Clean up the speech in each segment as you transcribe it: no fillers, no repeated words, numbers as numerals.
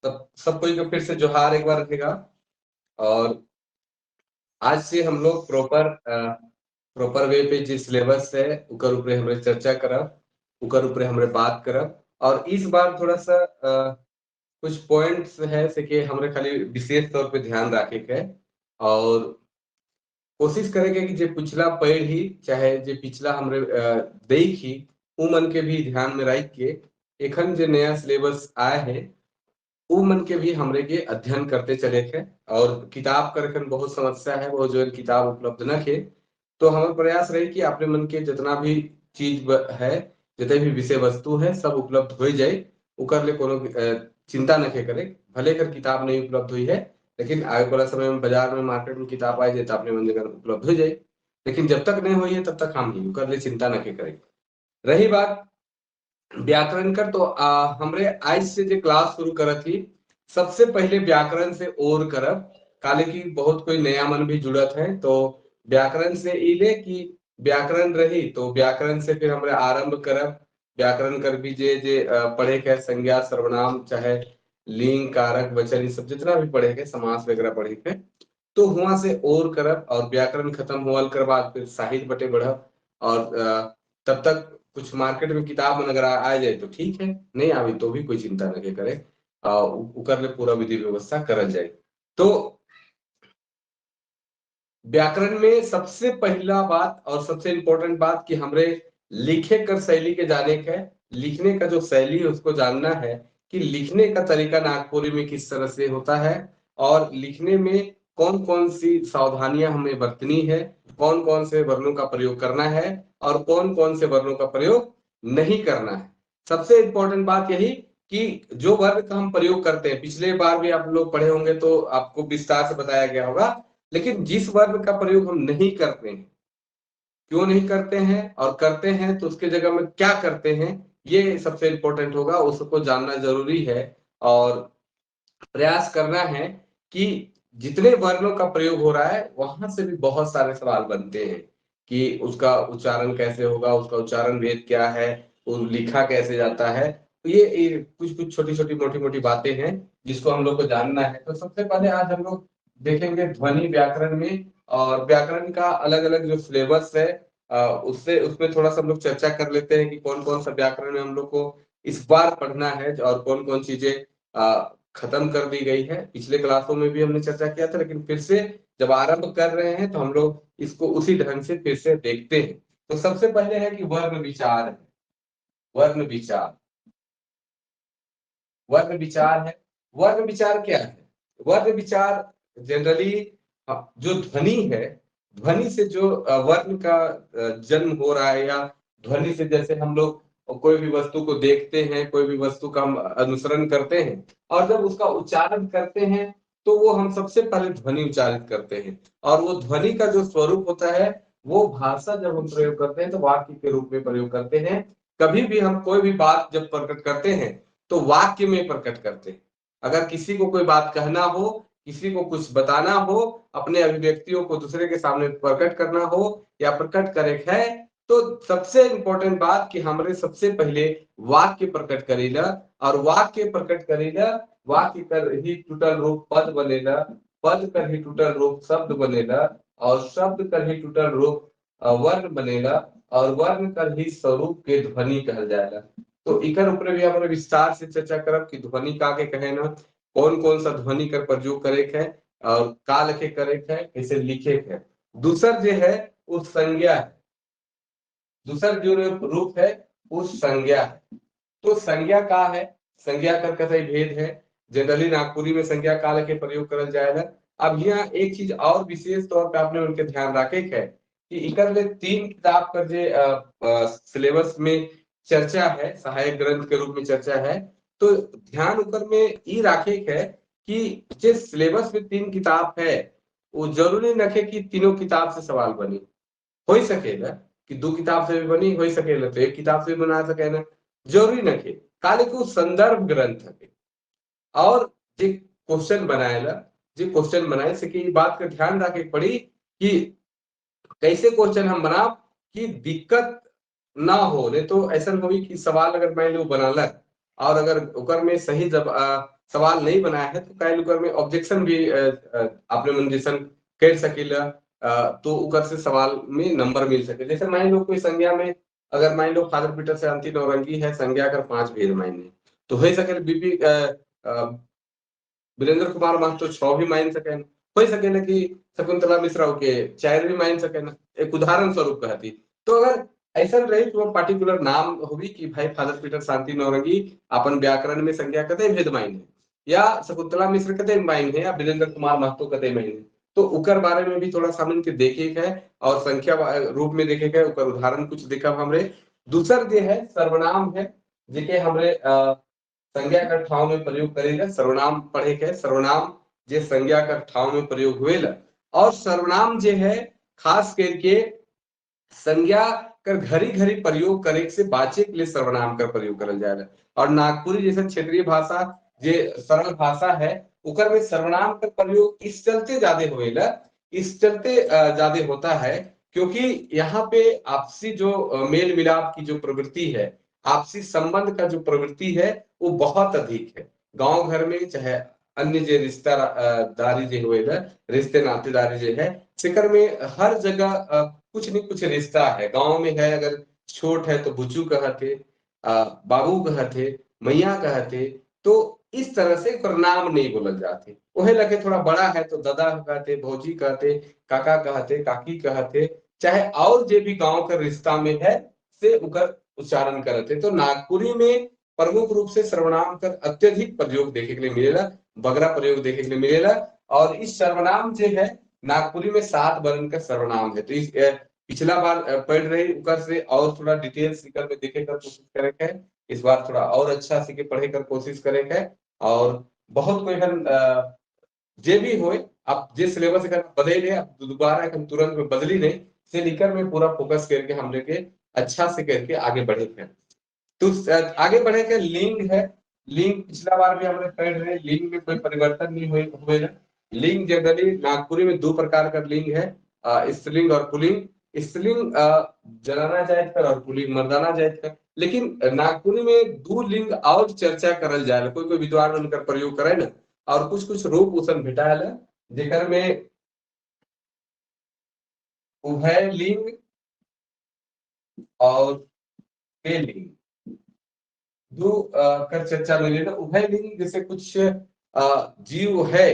तब सब कोई को फिर से जोहार एक बार रहेगा। और आज से हम लोग प्रॉपर प्रॉपर वे पे जे सिलेबस है उकर ऊपर हमरे चर्चा करब, उकर ऊपर हमरे बात करब। और इस बार थोड़ा सा कुछ पॉइंट्स है से कि हमरे खाली विशेष तौर पे ध्यान रखे के है। और कोशिश करेंगे कि जे पिछला पढ़ ही चाहे जे पिछला हमरे देख ही उ मन के भी ध्यान में रख के एखन जे नया सिलेबस आए है उ मन के भी हमरे के अध्ययन करते चले के। और किताब कर एखन बहुत समस्या है, वो जो किताब उपलब्ध न खे, तो हमारे प्रयास रही कि अपने मन के जितना भी चीज है, जितने भी विषय वस्तु है सब उपलब्ध हो जाए, उकर ले कोनो चिंता न करे। भले कर किताब नहीं उपलब्ध हुई है, लेकिन आगे वाला समय में बाजार में मार्केट में किताब आए जाए तो अपने मन जगह उपलब्ध हो जाए, लेकिन जब तक नहीं हुई है तब तक हम ही उकर ले चिंता न करे। रही बात व्याकरण कर, तो हमरे आज से जो क्लास शुरू करत थी सबसे पहले व्याकरण से और करब, काले की बहुत कोई नया मन भी जुड़त है। तो व्याकरण से इले कि व्याकरण रही तो व्याकरण से फिर हमरे आरंभ करब। व्याकरण कर भी जे जे पढ़े के संज्ञा सर्वनाम चाहे लिंग कारक वचन ये सब जितना भी पढ़े के समास वगैरह पढ़े के, तो वहां से और करब। और व्याकरण खत्म होल कर बाद फिर साहित्य बटे बढ़ब। और तब तक कुछ मार्केट में किताब अगर आ जाए तो ठीक है, नहीं आवी तो भी कोई चिंता नहीं करे, उकर ले पूरा विधि व्यवस्था करल जाए। तो व्याकरण में सबसे पहला बात और सबसे इंपॉर्टेंट बात कि हमरे लिखे कर शैली के जाने के, लिखने का जो शैली है उसको जानना है कि लिखने का तरीका नागपुरी में किस तरह से होता है और लिखने में कौन कौन सी सावधानियां हमें बरतनी है, कौन कौन से वर्णों का प्रयोग करना है और कौन कौन से वर्णों का प्रयोग नहीं करना है। सबसे इंपॉर्टेंट बात यही कि जो वर्ण का हम प्रयोग करते हैं, पिछले बार भी आप लोग पढ़े होंगे तो आपको विस्तार से बताया गया होगा, लेकिन जिस वर्ण का प्रयोग हम नहीं करते हैं, क्यों नहीं करते हैं और करते हैं तो उसके जगह में क्या करते हैं, ये सबसे इंपॉर्टेंट होगा, उसको जानना जरूरी है। और प्रयास करना है कि जितने वर्णों का प्रयोग हो रहा है वहां से भी बहुत सारे सवाल बनते हैं कि उसका उच्चारण कैसे होगा, उसका उच्चारण भेद क्या है, वो लिखा कैसे जाता है। तो ये कुछ कुछ छोटी छोटी मोटी मोटी बातें हैं जिसको हम लोग को जानना है। तो सबसे पहले आज हम लोग देखेंगे ध्वनि व्याकरण में, और व्याकरण का अलग अलग जो सिलेबस है उससे उसमें थोड़ा सा हम लोग चर्चा कर लेते हैं कि कौन कौन सा व्याकरण में हम लोग को इस बार पढ़ना है और कौन कौन चीजें खत्म कर दी गई है। पिछले क्लासों में भी हमने चर्चा किया था, लेकिन फिर से जब आरंभ कर रहे हैं तो हम लोग इसको उसी ढंग से फिर से देखते हैं। तो सबसे पहले है कि वर्ण विचार है, वर्ण विचार, वर्ण विचार है। वर्ण विचार क्या है? वर्ण विचार जनरली जो ध्वनि है, ध्वनि से जो वर्ण का जन्म हो रहा है, या ध्वनि से जैसे हम लोग कोई भी वस्तु को देखते हैं, कोई भी वस्तु का हम अनुसरण करते हैं और जब उसका उच्चारण करते हैं तो वो हम सबसे पहले ध्वनि उच्चारित करते हैं, और वो ध्वनि का जो स्वरूप होता है वो भाषा जब हम प्रयोग करते हैं तो वाक्य के रूप में प्रयोग करते हैं। कभी भी हम कोई भी बात जब प्रकट करते हैं तो वाक्य में प्रकट करते हैं। अगर किसी को कोई बात कहना हो, किसी को कुछ बताना हो, अपने अभिव्यक्तियों को दूसरे के सामने प्रकट करना हो या प्रकट करे है, तो सबसे इंपॉर्टेंट बात कि हमरे सबसे पहले वाक्य प्रकट करेला, और वाक्य प्रकट करेला, वाक्य कर ही टूटल रूप पद बनेला, पद कर ही टूटल रूप शब्द बनेला, और शब्द कर ही टूटल रूप वर्ण बनेला, और वर्ण कर ही स्वरूप के ध्वनि कहल जाएगा। तो इकर ऊपर भी हमरे विस्तार से चर्चा करब कि ध्वनि का के कहे ना, कौन कौन सा ध्वनि कर प्रयोग करे है और का लिखे करे है, कैसे लिखे है। दूसर जो है वो संज्ञा है, दूसर जो रूप है वो संज्ञा है। तो संज्ञा का है, संज्ञा कर कैसे भेद है, जनरली नागपुरी में संज्ञा काल के प्रयोग करल जाएगा। अब यहाँ एक चीज और विशेष तौर पे आपने उनके ध्यान रखे है कि इकर ले तीन किताब कर जे सिलेबस में चर्चा है, सहायक ग्रंथ के रूप में चर्चा है, तो ध्यान उकर में ई रखे है कि जिस सिलेबस में तीन किताब है वो जरूरी न है कि तीनों किताब से सवाल बनी, हो सकेगा कि दो किताब से भी बनी, हो सकेला तो एक किताब से भी बना सके ना, जरूरी न है। काले को संदर्भ ग्रंथ है और जे क्वेश्चन बनाएला, जे क्वेश्चन बनाए से कि बात का ध्यान रखे पड़ी कि कैसे क्वेश्चन हम बना कि दिक्कत ना हो, नहीं तो ऐसा होगी कि सवाल अगर मान लो बनालक और अगर ओकर में सही जब सवाल नहीं बनाया है तो काहे ओकर में ऑब्जेक्शन भी आपने मन जैसन कर सकीला, तो ओकर से सवाल में नंबर मिल सके। जैसे मान लो कोई संज्ञा में अगर मान लो फादर पीटर शांति नौरंगी है, संज्ञा कर 5 भेद मायने तो हो सके बीपी वीरेंद्र कुमार महतो 6 भी मान सके, हो सके कि शकुंतला मिश्रा के 4 भी मान सके, एक उदाहरण स्वरूप कहती। तो अगर ऐसा रही तो पार्टिकुलर नाम होगी कि भाई फादर पीटर शांति नौरंगी अपन व्याकरण में संज्ञा कते भेद मायने, या शकुंतला मिश्र कते मायने है, या वीरेंद्र कुमार महतो कते मायने, तो उकर बारे में भी थोड़ा सा के देखे है और संख्या रूप में देखे है, उकर उदाहरण कुछ देखा हमरे। दूसर जो है सर्वनाम है, जिके हमरे संज्ञा का ठाव में प्रयोग करेगा, सर्वनाम पढ़े के, सर्वनाम जे संज्ञा का ठाव में प्रयोग हुए। और सर्वनाम जे है खास करके संज्ञा कर घरी घरी प्रयोग करे से बाचे के लिए सर्वनाम का प्रयोग करल जाए। और नागपुरी जैसे क्षेत्रीय भाषा जे सरल भाषा है उकर में सर्वनाम का प्रयोग इस चलते ज्यादा होएला, इस चलते ज्यादा होता है क्योंकि यहाँ पे आपसी जो मेल मिलाप की जो प्रवृत्ति है, आपसी संबंध का जो प्रवृत्ति है वो बहुत अधिक है। गांव घर में चाहे अन्य जो रिश्तेदारी जो हुए रिश्ते नातेदारी जो है सिकर में हर जगह कुछ न कुछ रिश्ता है। गांव में है अगर छोट है तो बुचू कहते, बाबू कहते, मैया कहते, तो इस तरह से नाम नहीं बोलल जाते। वही लगे थोड़ा बड़ा है तो दादा कहते, भौजी कहते, काका कहते, काकी कहते, चाहे और जो भी गांव का रिश्ता में है से उकर उच्चारण करते। तो नागपुरी में प्रमुख रूप से सर्वनाम का अत्यधिक प्रयोग देखे के लिए मिलेला, बगरा प्रयोग देखे के लिए मिलेला। और इस सर्वनाम जो है नागपुरी में 7 वर्ण का सर्वनाम है। तो इस पिछला बार पढ़ रही उकर से और थोड़ा डिटेल्स निकल में देखे कर कोशिश करे है, इस बार थोड़ा और अच्छा से पढ़े कर कोशिश करे है। और बहुत कोई जे भी होए आप जे सिलेबस बदल ले आप दोबारा हम तुरंत में बदली नहीं से निकल में पूरा फोकस करके हम लेके अच्छा से करके आगे बढ़े थे। तो आगे बढ़े के लिंग है, लिंग पिछला बार भी हमने पढ़ रहे, लिंग में कोई परिवर्तन नहीं हुए। लिंग जनरली नागपुरी में 2 प्रकार का लिंग है, स्त्रीलिंग और पुल्लिंग। स्त्रीलिंग जनाना जायत कर और पुल्लिंग मर्दाना जायत कर, लेकिन नागपुरी में 2 लिंग और चर्चा करल जाए, कोई कोई विद्वान उनका प्रयोग करे ना, और कुछ कुछ रूप उसन भेटायल जेकर में उभय लिंग और बेलिंग दो कर चर्चा मिले ना। उभय लिंग जैसे कुछ जीव है,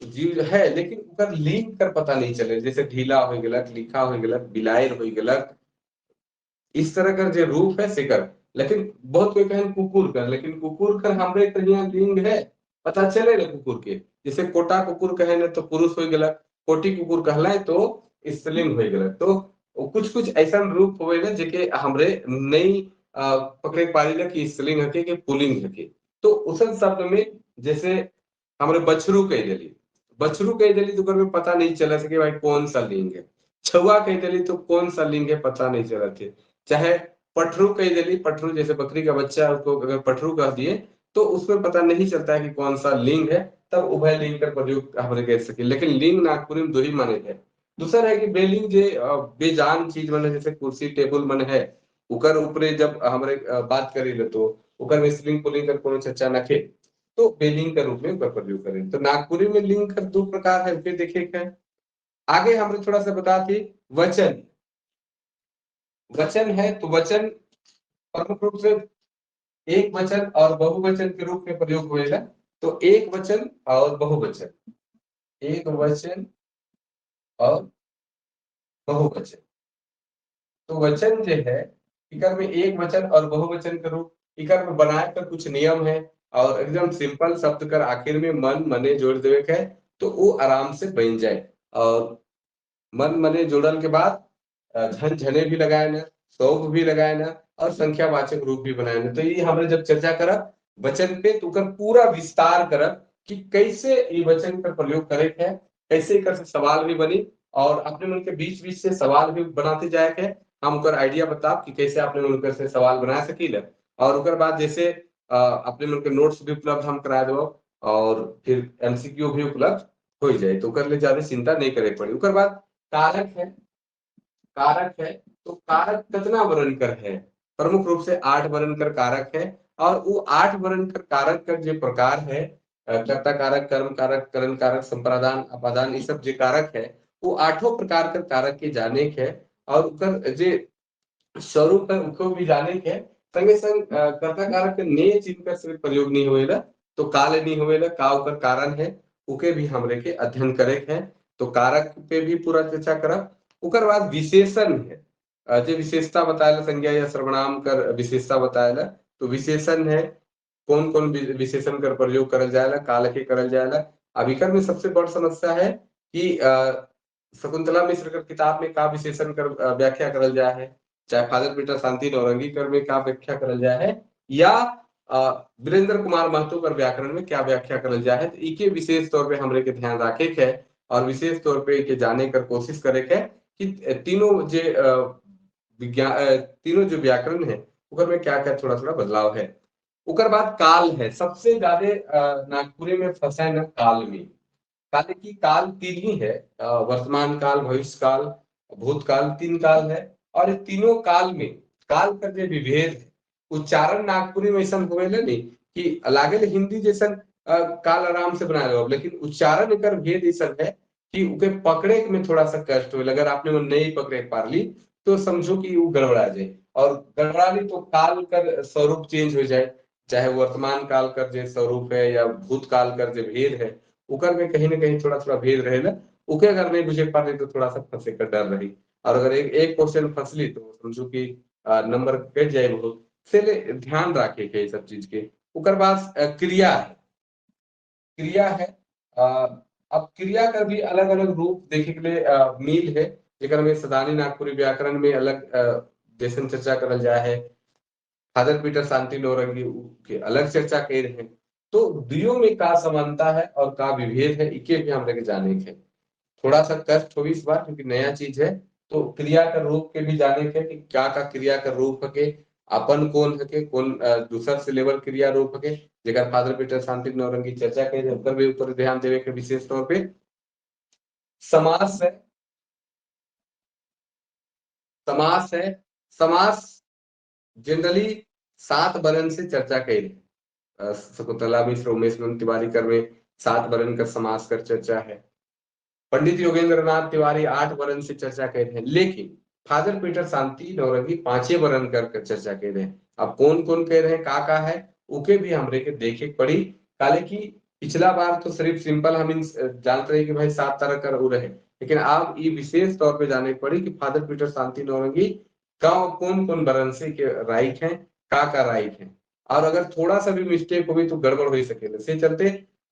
जीव है लेकिन उकर लिंग कर पता नहीं चले, जैसे ढीला हो गलक, लिखा हो गलक, बिलायर हो गलक, इस तरह का जो रूप है सेकर। लेकिन बहुत कोई कहें कुकुर कर, लेकिन कुकुर कर हमरे यहाँ लिंग है पता चले ना कुकुर के, जैसे कोटा कुकुर कहे ना तो पुरुष हो गलक, कोटी कुकुर कहलाए तो स्त्रीलिंग हो गलक। तो कुछ कुछ ऐसा रूप होवे ना जेके हमरे नहीं पकड़े पारी कि स्त्रीलिंग हके कि पुल्लिंग हके। तो उसन शब्द में जैसे हमरे बछरू कह दिली, बछरू कह दिली तो में पता नहीं चला सके भाई कौन सा लिंग है, छुआ कह दिली तो कौन सा लिंग है पता नहीं चला थे, चाहे पठरू कह दिली, पठरू जैसे बकरी का बच्चा उसको अगर पठरू कह दिए तो उसमें पता नहीं चलता है कि कौन सा लिंग है, तब उभय लिंग का प्रयोग हमरे कह सके। लेकिन लिंग नागपुरी में 2 ही माने थे। दूसरा है कि बेलिंग जे बेजान चीज मन जैसे कुर्सी टेबुल मन है, उकर ऊपरे जब हमरे बात करी ले तो उकर में स्त्रीलिंग पुल्लिंग कर कोनो चर्चा न खे, तो बेलिंग के रूप में उकर प्रयोग करें। तो नागपुरी में लिंग कर 2 प्रकार है, फिर देखे है। आगे हमने थोड़ा सा बता थी वचन, वचन है तो वचन प्रमुख रूप से एक वचन और बहुवचन के रूप में प्रयोग होएगा। तो एक वचन और बहुवचन, एक वचन और बहुवचन। तो वचन जो है इकर में एक वचन और बहुवचन के रूप इकर में बनाए कर कुछ नियम है, और एकदम सिंपल शब्द कर आखिर में मन मने जोड़ देवे है तो वो आराम से बन जाए। और मन मने जोड़ल के बाद झन झने भी लगाए ना, सौभ भी लगाए ना, और संख्यावाचक रूप भी बनाए ना। तो ये हमने जब चर्चा करब वचन पे तो कर पूरा विस्तार करब कि कैसे ये वचन पर प्रयोग करे है, कैसे कर से सवाल भी बनी, और अपने मन के बीच बीच से सवाल भी बनाते जाए के हम उनका आइडिया बताब कि कैसे अपने मन से सवाल बना सकील। और उकर बाद जैसे अपने मन के नोट्स भी उपलब्ध हम करा दो और फिर एमसीक्यू भी उपलब्ध हो जाए, तो उकर लिए ज्यादा चिंता नहीं करे पड़ी। उकर बाद कारक है, कारक है तो कारक कितना वर्ण कर है, प्रमुख रूप से 8 वर्ण कर कारक है। और वो 8 वर्ण का कारक का जो प्रकार है, कर्ता कारक, कर्म कारक, करण कारक, संप्रदान, अपादान, ये सब जो कारक है वो 8 प्रकार का कारक के जाने के है और उकर जे स्वरूप है उनको भी जाने के है। संगे संग कर्ता कारक के नए चिन्ह का सिर्फ प्रयोग नहीं होएला तो काल नहीं होएला, का उकर कारण है उके भी हमरे के अध्ययन करे के है। तो कारक पे भी पूरा चर्चा करब। उकर बाद विशेषण है, जो विशेषता बताएला संज्ञा या सर्वनाम कर विशेषता बताएला, तो विशेषण है कौन कौन विशेषण कर प्रयोग करल जाएला, काल के करल जाएला। अब इकर में सबसे बड़ समस्या है कि शकुंतला मिश्र कर किताब में का विशेषण कर व्याख्या करल जाए है, चाहे फादर पीटर शांति नौरंगी कर में का व्याख्या करल जाए है, या वीरेंद्र कुमार महतो पर व्याकरण में क्या व्याख्या करल जाए है। तो इके विशेष तौर पे हमरे के ध्यान रखे के है और विशेष तौर पे इके जाने कर कोशिश करे के कि तीनों जे विज्ञान, तीनों जो व्याकरण है उकर में क्या क्या थोड़ा थोड़ा बदलाव है। उकर बाद काल है, सबसे ज्यादा नागपुरी में फंसा है ना काल में। काल की काल 3 ही है, वर्तमान काल, भविष्य काल, भूतकाल, 3 काल है। और ये तीनों काल में काल का जो विभेद है, उच्चारण नागपुरी में ऐसा होवेला नहीं कि लागेल हिंदी जैसा काल आराम से बना लो, लेकिन उच्चारण एकर भेद ऐसा है कि उके पकड़े में थोड़ा सा कष्ट होवेला। अगर आपने वो नहीं पकड़े पारली तो समझो कि वो गड़बड़ा जाए, और गड़बड़ा ली तो काल कर स्वरूप चेंज हो जाए, चाहे वर्तमान काल कर जो स्वरूप है या भूतकाल कर जो भेद है उकर में कहीं ना कहीं थोड़ा थोड़ा भेद रहेला। उके अगर नहीं बुझे पारली तो थोड़ा सा फंसे कर डर रही, और अगर एक क्वेश्चन फंसली तो समझो कि नंबर कट जाए बहुत। इसलिए ध्यान रखे के सब चीज के। उकर बाद क्रिया है, क्रिया है। अब क्रिया का भी अलग अलग रूप देखे के लिए मिल है, जेकर में सदानी नागपुरी व्याकरण में अलग जैसन चर्चा करल जाए है, फादर पीटर शांति नौरंगी के अलग चर्चा कर रहे हैं। तो दुइयों में का समानता है और का विभेद है, इके भी हमरे के जाने के थोड़ा सा कष्ट हो इस बार क्योंकि नया चीज है। तो क्रिया का रूप के भी जाने के कि क्या का क्रिया का रूप है, अपन कौन है के कौन दूसर से लेवल क्रिया रूप है, जेकर फादर पीटर शांति नौरंगी चर्चा करे उनकर भी ऊपर ध्यान देवे के विशेष तौर पे। समास है, समास है, समास जनरली 7 वर्ण से चर्चा करी। शकुंतला मिश्र, उमेश नंद तिवारी कर में 7 वर्ण का समास कर चर्चा है। पंडित योगेंद्र नाथ तिवारी 8 वर्ण से चर्चा कर रहे हैं, लेकिन फादर पीटर शांति नौरंगी 5 वर्ण कर चर्चा कर रहे हैं। अब कौन कौन कह रहे हैं, का का है, उके भी हमरे के देखे पड़ी। काले की पिछला बार तो सिर्फ सिंपल हम जानते रहे कि भाई 7 तरह कर हो रहे, लेकिन आप ये विशेष तौर पे जाने पड़ी कि फादर पीटर शांति नौरंगी का कौन कौन वर्ण से के राइट है, का राइट है, और अगर थोड़ा सा भी मिस्टेक हो तो गड़बड़ हो सके। से चलते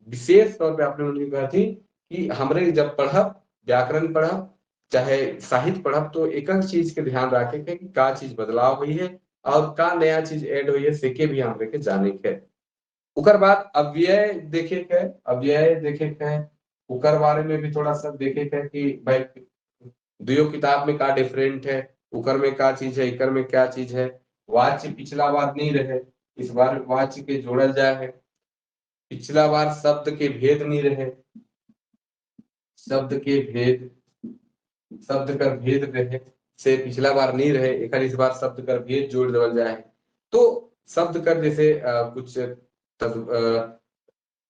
विशेष तौर पे आपने उनकी कहा थी कि हमरे जब पढ़ब, व्याकरण पढ़ब चाहे साहित्य पढ़ब, तो एक चीज के ध्यान रखे के कि का चीज बदलाव हुई है और का नया चीज ऐड हुई है, से के भी हमरे के जाने के। उकर बाद अव्यय देखे के, अव्यय देखे के उकर बारे में भी थोड़ा सा देखे के कि भाई दुयो किताब में का डिफरेंट है, उकर में का चीज है, इकर में क्या चीज है। वाच्य पिछला बार नहीं रहे, इस बार वाच्य के जोड़ल जाए है। पिछला बार शब्द के भेद नहीं रहे, शब्द के भेद, शब्द कर भेद रहे से पिछला बार नहीं रहे, एक इस बार शब्द कर भेद जोड़ देवल जाए। तो शब्द कर जैसे कुछ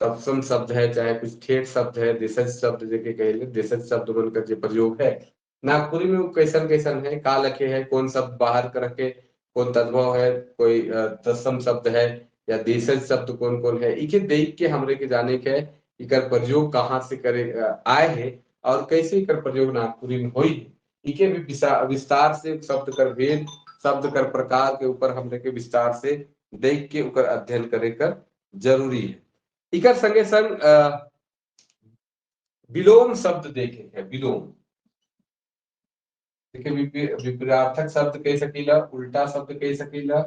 तत्सम शब्द है, चाहे कुछ ठेठ शब्द है, देशज शब्द जैसे कहे, देशज शब्द बनकर जो प्रयोग है नागपुरी में वो कैसन कैसन है, का लखे है, कौन शब्द बाहर कर रखे, कौन तद्भव है, कोई तत्सम शब्द है या देशज शब्द कौन कौन है, इके देख के हमरे के जाने के इकर प्रयोग कहाँ से करे आए है और कैसे इकर प्रयोग नागपुरी में हुई, इके भी विस्तार से शब्द कर भेद, शब्द कर प्रकार के ऊपर हमरे के विस्तार से देख के उकर अध्ययन करे कर जरूरी है। इकर संगे संग विलोम शब्द देखे है, विलोम देखिए विपरीतार्थक शब्द कह सकीला, उल्टा शब्द कह सकीला,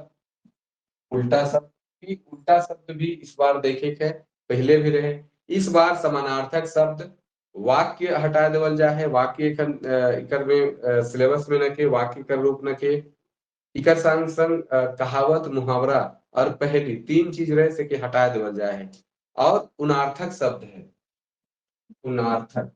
उल्टा शब्द भी, उल्टा शब्द भी इस बार देखे के पहले भी रहे। इस बार समानार्थक शब्द वाक्य हटा देवल जाए है, वाक्य इकर में सिलेबस में न के, वाक्य कर रूप न के, इकर संग संग कहावत, मुहावरा और पहेली 3 चीज रहे से कि हटा देवल जाए है। और उनार्थक शब्द है, उनार्थक,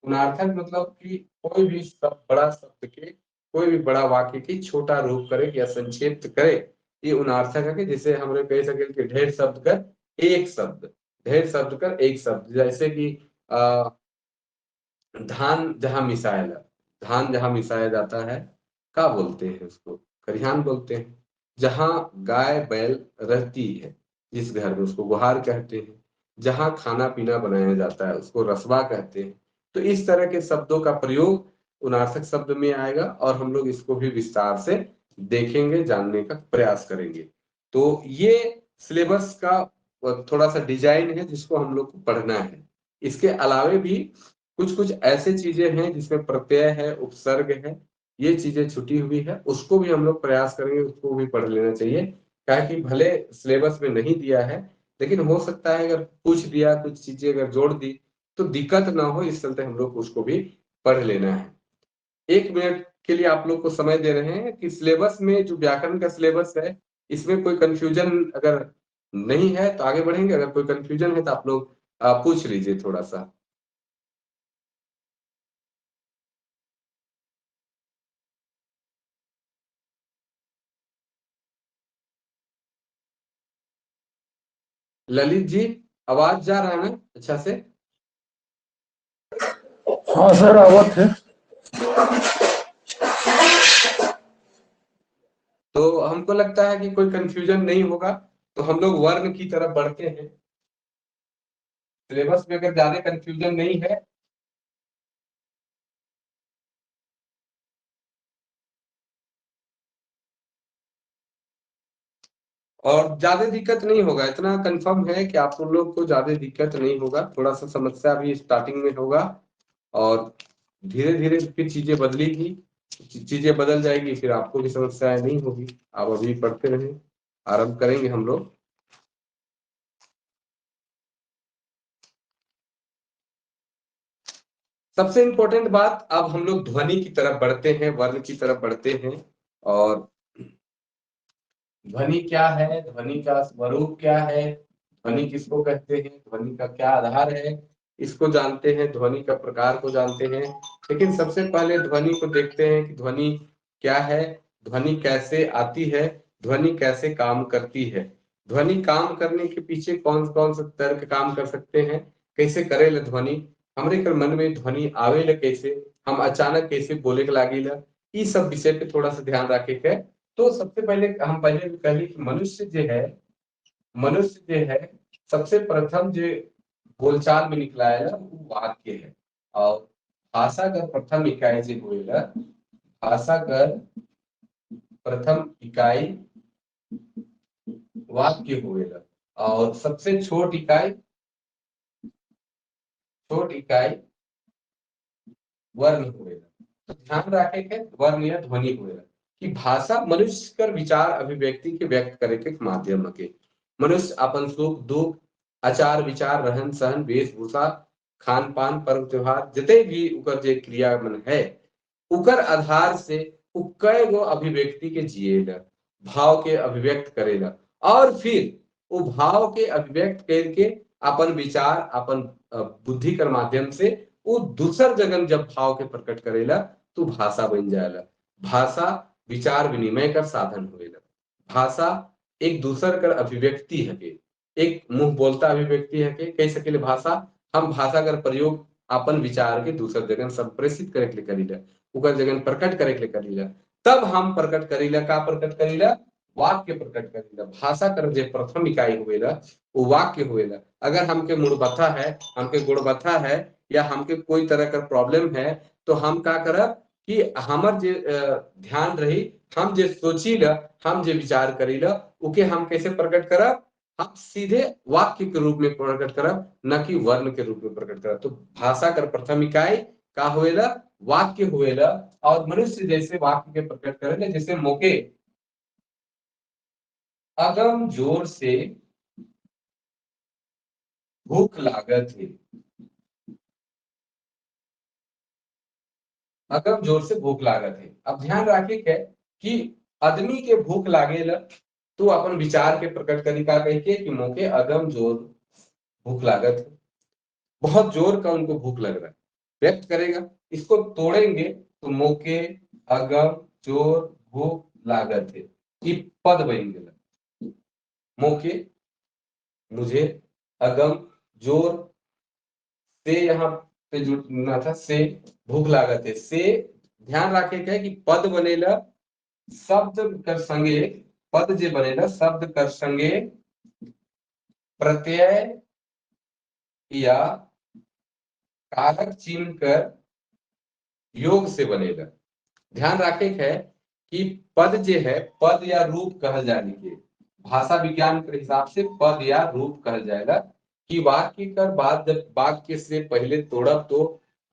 उनार्थक मतलब कि कोई भी शब्द, बड़ा शब्द के, कोई भी बड़ा वाक्य की छोटा रूप करे या संक्षिप्त करे, ये उनार्थक है कि जिसे हम लोग कह सके कि ढेर शब्द कर एक शब्द, ढेर शब्द कर एक शब्द। जैसे कि धान जहां मिसायल, धान जहां मिसाया जाता है क्या बोलते हैं उसको? खरिहान बोलते हैं। जहां गाय बैल रहती है जिस घर में, उसको गुहार कहते हैं। जहां खाना पीना बनाया जाता है उसको रसवा कहते हैं। तो इस तरह के शब्दों का प्रयोग उनार्थक शब्द में आएगा और हम लोग इसको भी विस्तार से देखेंगे, जानने का प्रयास करेंगे। तो ये सिलेबस का थोड़ा सा डिजाइन है जिसको हम लोग को पढ़ना है। इसके अलावे भी कुछ कुछ ऐसे चीजें हैं जिसमें प्रत्यय है, उपसर्ग है, ये चीजें छुटी हुई है, उसको भी हम लोग प्रयास करेंगे, उसको भी पढ़ लेना चाहिए। क्या कि भले सिलेबस में नहीं दिया है, लेकिन हो सकता है अगर पूछ दिया, कुछ चीजें अगर जोड़ दी तो दिक्कत ना हो, इस चलते हम लोग उसको भी पढ़ लेना है। 1 मिनट के लिए आप लोग को समय दे रहे हैं कि सिलेबस में जो व्याकरण का सिलेबस है इसमें कोई कंफ्यूजन अगर नहीं है तो आगे बढ़ेंगे, अगर कोई कंफ्यूजन है तो आप लोग पूछ लीजिए थोड़ा सा। ललित जी आवाज जा रहा है ना अच्छा से? हाँ सर आवत है। तो हमको लगता है कि कोई कंफ्यूजन नहीं होगा, तो हम लोग वर्ण की तरफ बढ़ते हैं। सिलेबस में अगर ज्यादा कंफ्यूजन नहीं है और ज्यादा दिक्कत नहीं होगा, इतना कंफर्म है कि आप लोग को ज्यादा दिक्कत नहीं होगा। थोड़ा सा समस्या भी स्टार्टिंग में होगा और धीरे धीरे फिर चीजें बदलेगी, चीजें बदल जाएगी, फिर आपको भी समस्याएं नहीं होगी। आप अभी पढ़ते रहें, आरंभ करेंगे हम लोग। सबसे इंपॉर्टेंट बात, अब हम लोग ध्वनि की तरफ बढ़ते हैं, वर्ण की तरफ बढ़ते हैं। और ध्वनि क्या है, ध्वनि का स्वरूप क्या है, ध्वनि किसको कहते हैं, ध्वनि का क्या आधार है, इसको जानते हैं, ध्वनि का प्रकार को जानते हैं। लेकिन सबसे पहले ध्वनि को देखते हैं कि ध्वनि क्या है, ध्वनि कैसे आती है, ध्वनि कैसे काम करती है, ध्वनि काम करने के पीछे कौन कौन से तर्क काम कर सकते हैं, कैसे करेला ध्वनि, हमरे कर मन में ध्वनि आवेला कैसे, हम अचानक कैसे बोले के लागिला, इस सब विषय पे थोड़ा सा ध्यान रखे के। तो सबसे पहले हम पहले कहली कि मनुष्य जो है सबसे प्रथम जो बोलचाल में निकला है वो वाक्य है। और भाषा का प्रथम इकाई जो होएला, भाषा का प्रथम इकाई वाक्य होएला। और सबसे छोट इकाई वर्ण होएला। तो ध्यान रखे के वर्ण या ध्वनि होएला कि भाषा मनुष्य कर विचार अभिव्यक्ति के व्यक्त करे के माध्यम के। मनुष्य अपन सुख दुख, आचार विचार, रहन सहन, वेशभूषा, खान पान, पर्व त्योहार, जते भी उकर जे क्रिया मन है उकर आधार से उ कई गो अभिव्यक्ति के जिएला, भाव के अभिव्यक्त करेला। और फिर वो भाव के अभिव्यक्त करके अपन विचार, अपन बुद्धि के माध्यम से वो दूसर जगन जब भाव के प्रकट करेला तो भाषा बन जाएला। भाषा विचार विनिमय का साधन होएला। भाषा एक दूसर कर अभिव्यक्ति है, एक मुंह बोलता अभिव्यक्ति है के कह सकेले भाषा। हम भाषा का प्रयोग अपन विचार के दूसर जगह संप्रेषित करे के लिए करीला, उकर जगह प्रकट करे के लिए करीला। तब हम प्रकट करीला, का प्रकट करीला? वाक्य प्रकट करीला। भाषा कर जो प्रथम इकाई होएला वो वाक्य होएला। अगर हमके मुड़बथा है, हमके गुड़बथा है, या हमके कोई तरह का प्रॉब्लम है, तो हम का करब कि हमर जे ध्यान रही, हम जे सोचीला, हम जे विचार करीला, उके हम कैसे प्रकट करब? हम सीधे वाक्य के रूप में प्रकट करब, न कि वर्ण के रूप में प्रकट करब। तो भाषा कर प्रथम इकाई का होएला? वाक्य होएला। और मनुष्य जैसे वाक्य के प्रकट करेला, जैसे मौके अगम जोर से भूख लागत है, अगम जोर से भूख लागत है। अब ध्यान रखे के कि आदमी के भूख लागेला तो अपन विचार के प्रकट करी का कही के कि मौके अगम जोर भूख लागत है, बहुत जोर का उनको भूख लग रहा है, व्यक्त करेगा। इसको तोड़ेंगे तो मौके अगम जोर भूख लागत है, ई पद बन गया। मोके, मुझे, अगम, जोर से, यहाँ पे जुड़ना था से, भूख लागत है से। ध्यान रखे के कि पद बनेला शब्द कर संगे, पद जे बनेला शब्द कर संगे प्रत्यय या कारक चिन्ह कर योग से बनेला। ध्यान रखे है कि पद जे है, पद या रूप कहल जाने के भाषा विज्ञान के हिसाब से पद या रूप कहल जाएगा कि वाक्य कर बाद जब वाक्य से पहले तोड़ब तो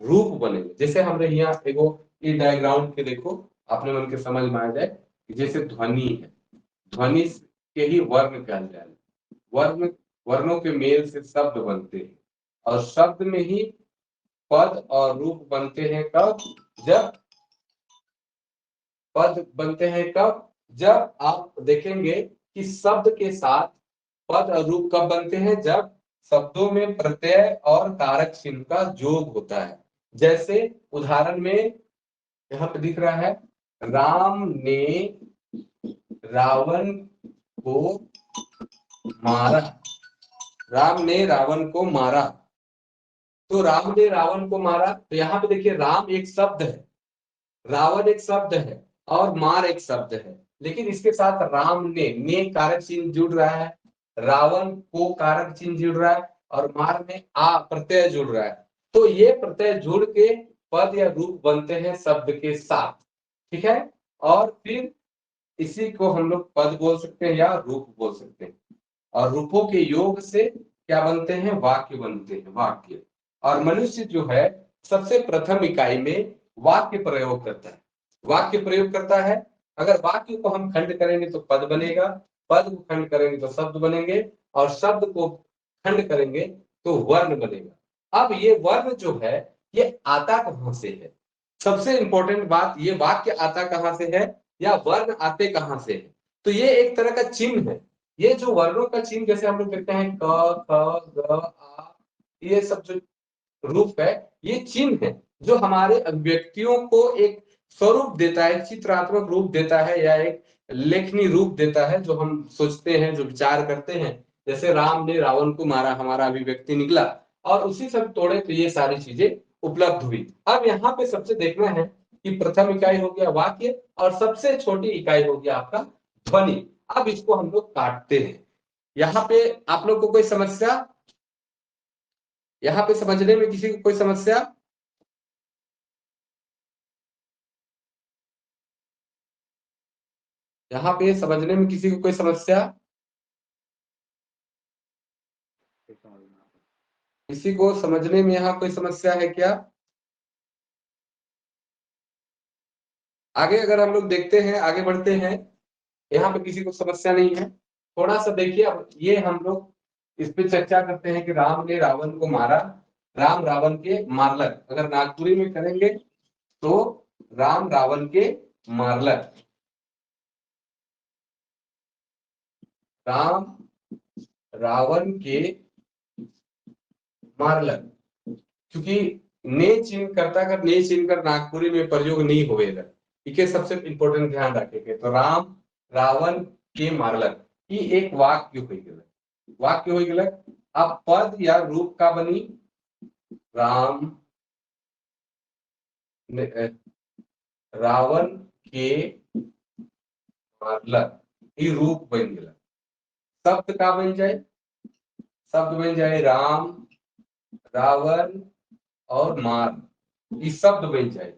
रूप बनेगा। जैसे हमरे यहाँ एगो ये डायग्राम के देखो, अपने मन के समझ में आ जाए कि जैसे ध्वनि है, ध्वनि के ही वर्ण कहल जाए, वर्ण, वर्णों के मेल से शब्द बनते हैं और शब्द में ही पद और रूप बनते हैं। कब? जब पद बनते हैं कब? जब आप देखेंगे कि शब्द के साथ पद और रूप कब बनते हैं, जब शब्दों में प्रत्यय और कारक चिन्ह का योग होता है। जैसे उदाहरण में यहाँ पे दिख रहा है, राम ने रावण को मारा, राम ने रावण को मारा। तो राम ने रावण को मारा, तो यहाँ पे देखिए राम एक शब्द है, रावण एक शब्द है और मार एक शब्द है, लेकिन इसके साथ राम ने कारक चिन्ह जुड़ रहा है, रावण को कारक चिन्ह जुड़ रहा है और मार में आ प्रत्यय जुड़ रहा है। तो ये प्रत्यय जुड़ के पद या रूप बनते हैं शब्द के साथ, ठीक है। और फिर इसी को हम लोग पद बोल सकते हैं या रूप बोल सकते हैं। और रूपों के योग से क्या बनते हैं? वाक्य बनते हैं, वाक्य। और मनुष्य जो है सबसे प्रथम इकाई में वाक्य प्रयोग करता है, वाक्य प्रयोग करता है। अगर वाक्य को हम खंड करेंगे तो पद बनेगा, पद को खंड करेंगे तो शब्द बनेंगे, और शब्द को खंड करेंगे तो वर्ण बनेगा। अब ये वर्ण जो है ये आता कहाँ से है? सबसे इंपॉर्टेंट बात, ये वाक्य आता कहाँ से है या वर्ण आते कहाँ से है? तो ये एक तरह का चिन्ह है। ये जो वर्णों का चिन्ह, जैसे हम लोग देखते हैं क, ख, ग, आ, ये सब जो रूप है, ये चिन्ह है जो हमारे अभिव्यक्तियों को एक स्वरूप देता है, चित्रात्मक रूप देता है या एक लेखनी रूप देता है, जो हम सोचते हैं, जो विचार करते हैं। जैसे राम ने रावण को मारा, हमारा अभिव्यक्ति निकला और उसी सब तोड़े तो ये सारी चीजें उपलब्ध हुई। अब यहाँ पे सबसे देखना है कि प्रथम इकाई हो गया वाक्य और सबसे छोटी इकाई हो गया आपका ध्वनि। अब इसको हम लोग काटते हैं। यहाँ पे आप लोग को कोई समस्या? यहाँ पे समझने में किसी को कोई समस्या? यहाँ पे समझने में किसी को कोई समस्या? किसी को समझने में यहाँ कोई समस्या है क्या? आगे अगर हम लोग देखते हैं, आगे बढ़ते हैं, यहाँ पे किसी को समस्या नहीं है। थोड़ा सा देखिए, अब ये हम लोग इस पे चर्चा करते हैं कि राम ने रावण को मारा, राम रावण के मारलक। अगर नागपुरी में करेंगे तो राम रावण के मारलक, राम रावण के मारलक, क्योंकि ने चिन्ह करता कर ने चिन्ह कर नागपुरी में प्रयोग नहीं होवेगा, इके सबसे इंपॉर्टेंट ध्यान रखेंगे। तो राम रावण के मारलक, ये एक वाक्य हो गया, वाक्य हो गया। अब पद या रूप का बनी राम रावण के मारलक, ये रूप बन गया। शब्द का बन जाए? शब्द बन जाए राम रावण और मार, ये शब्द बन जाए।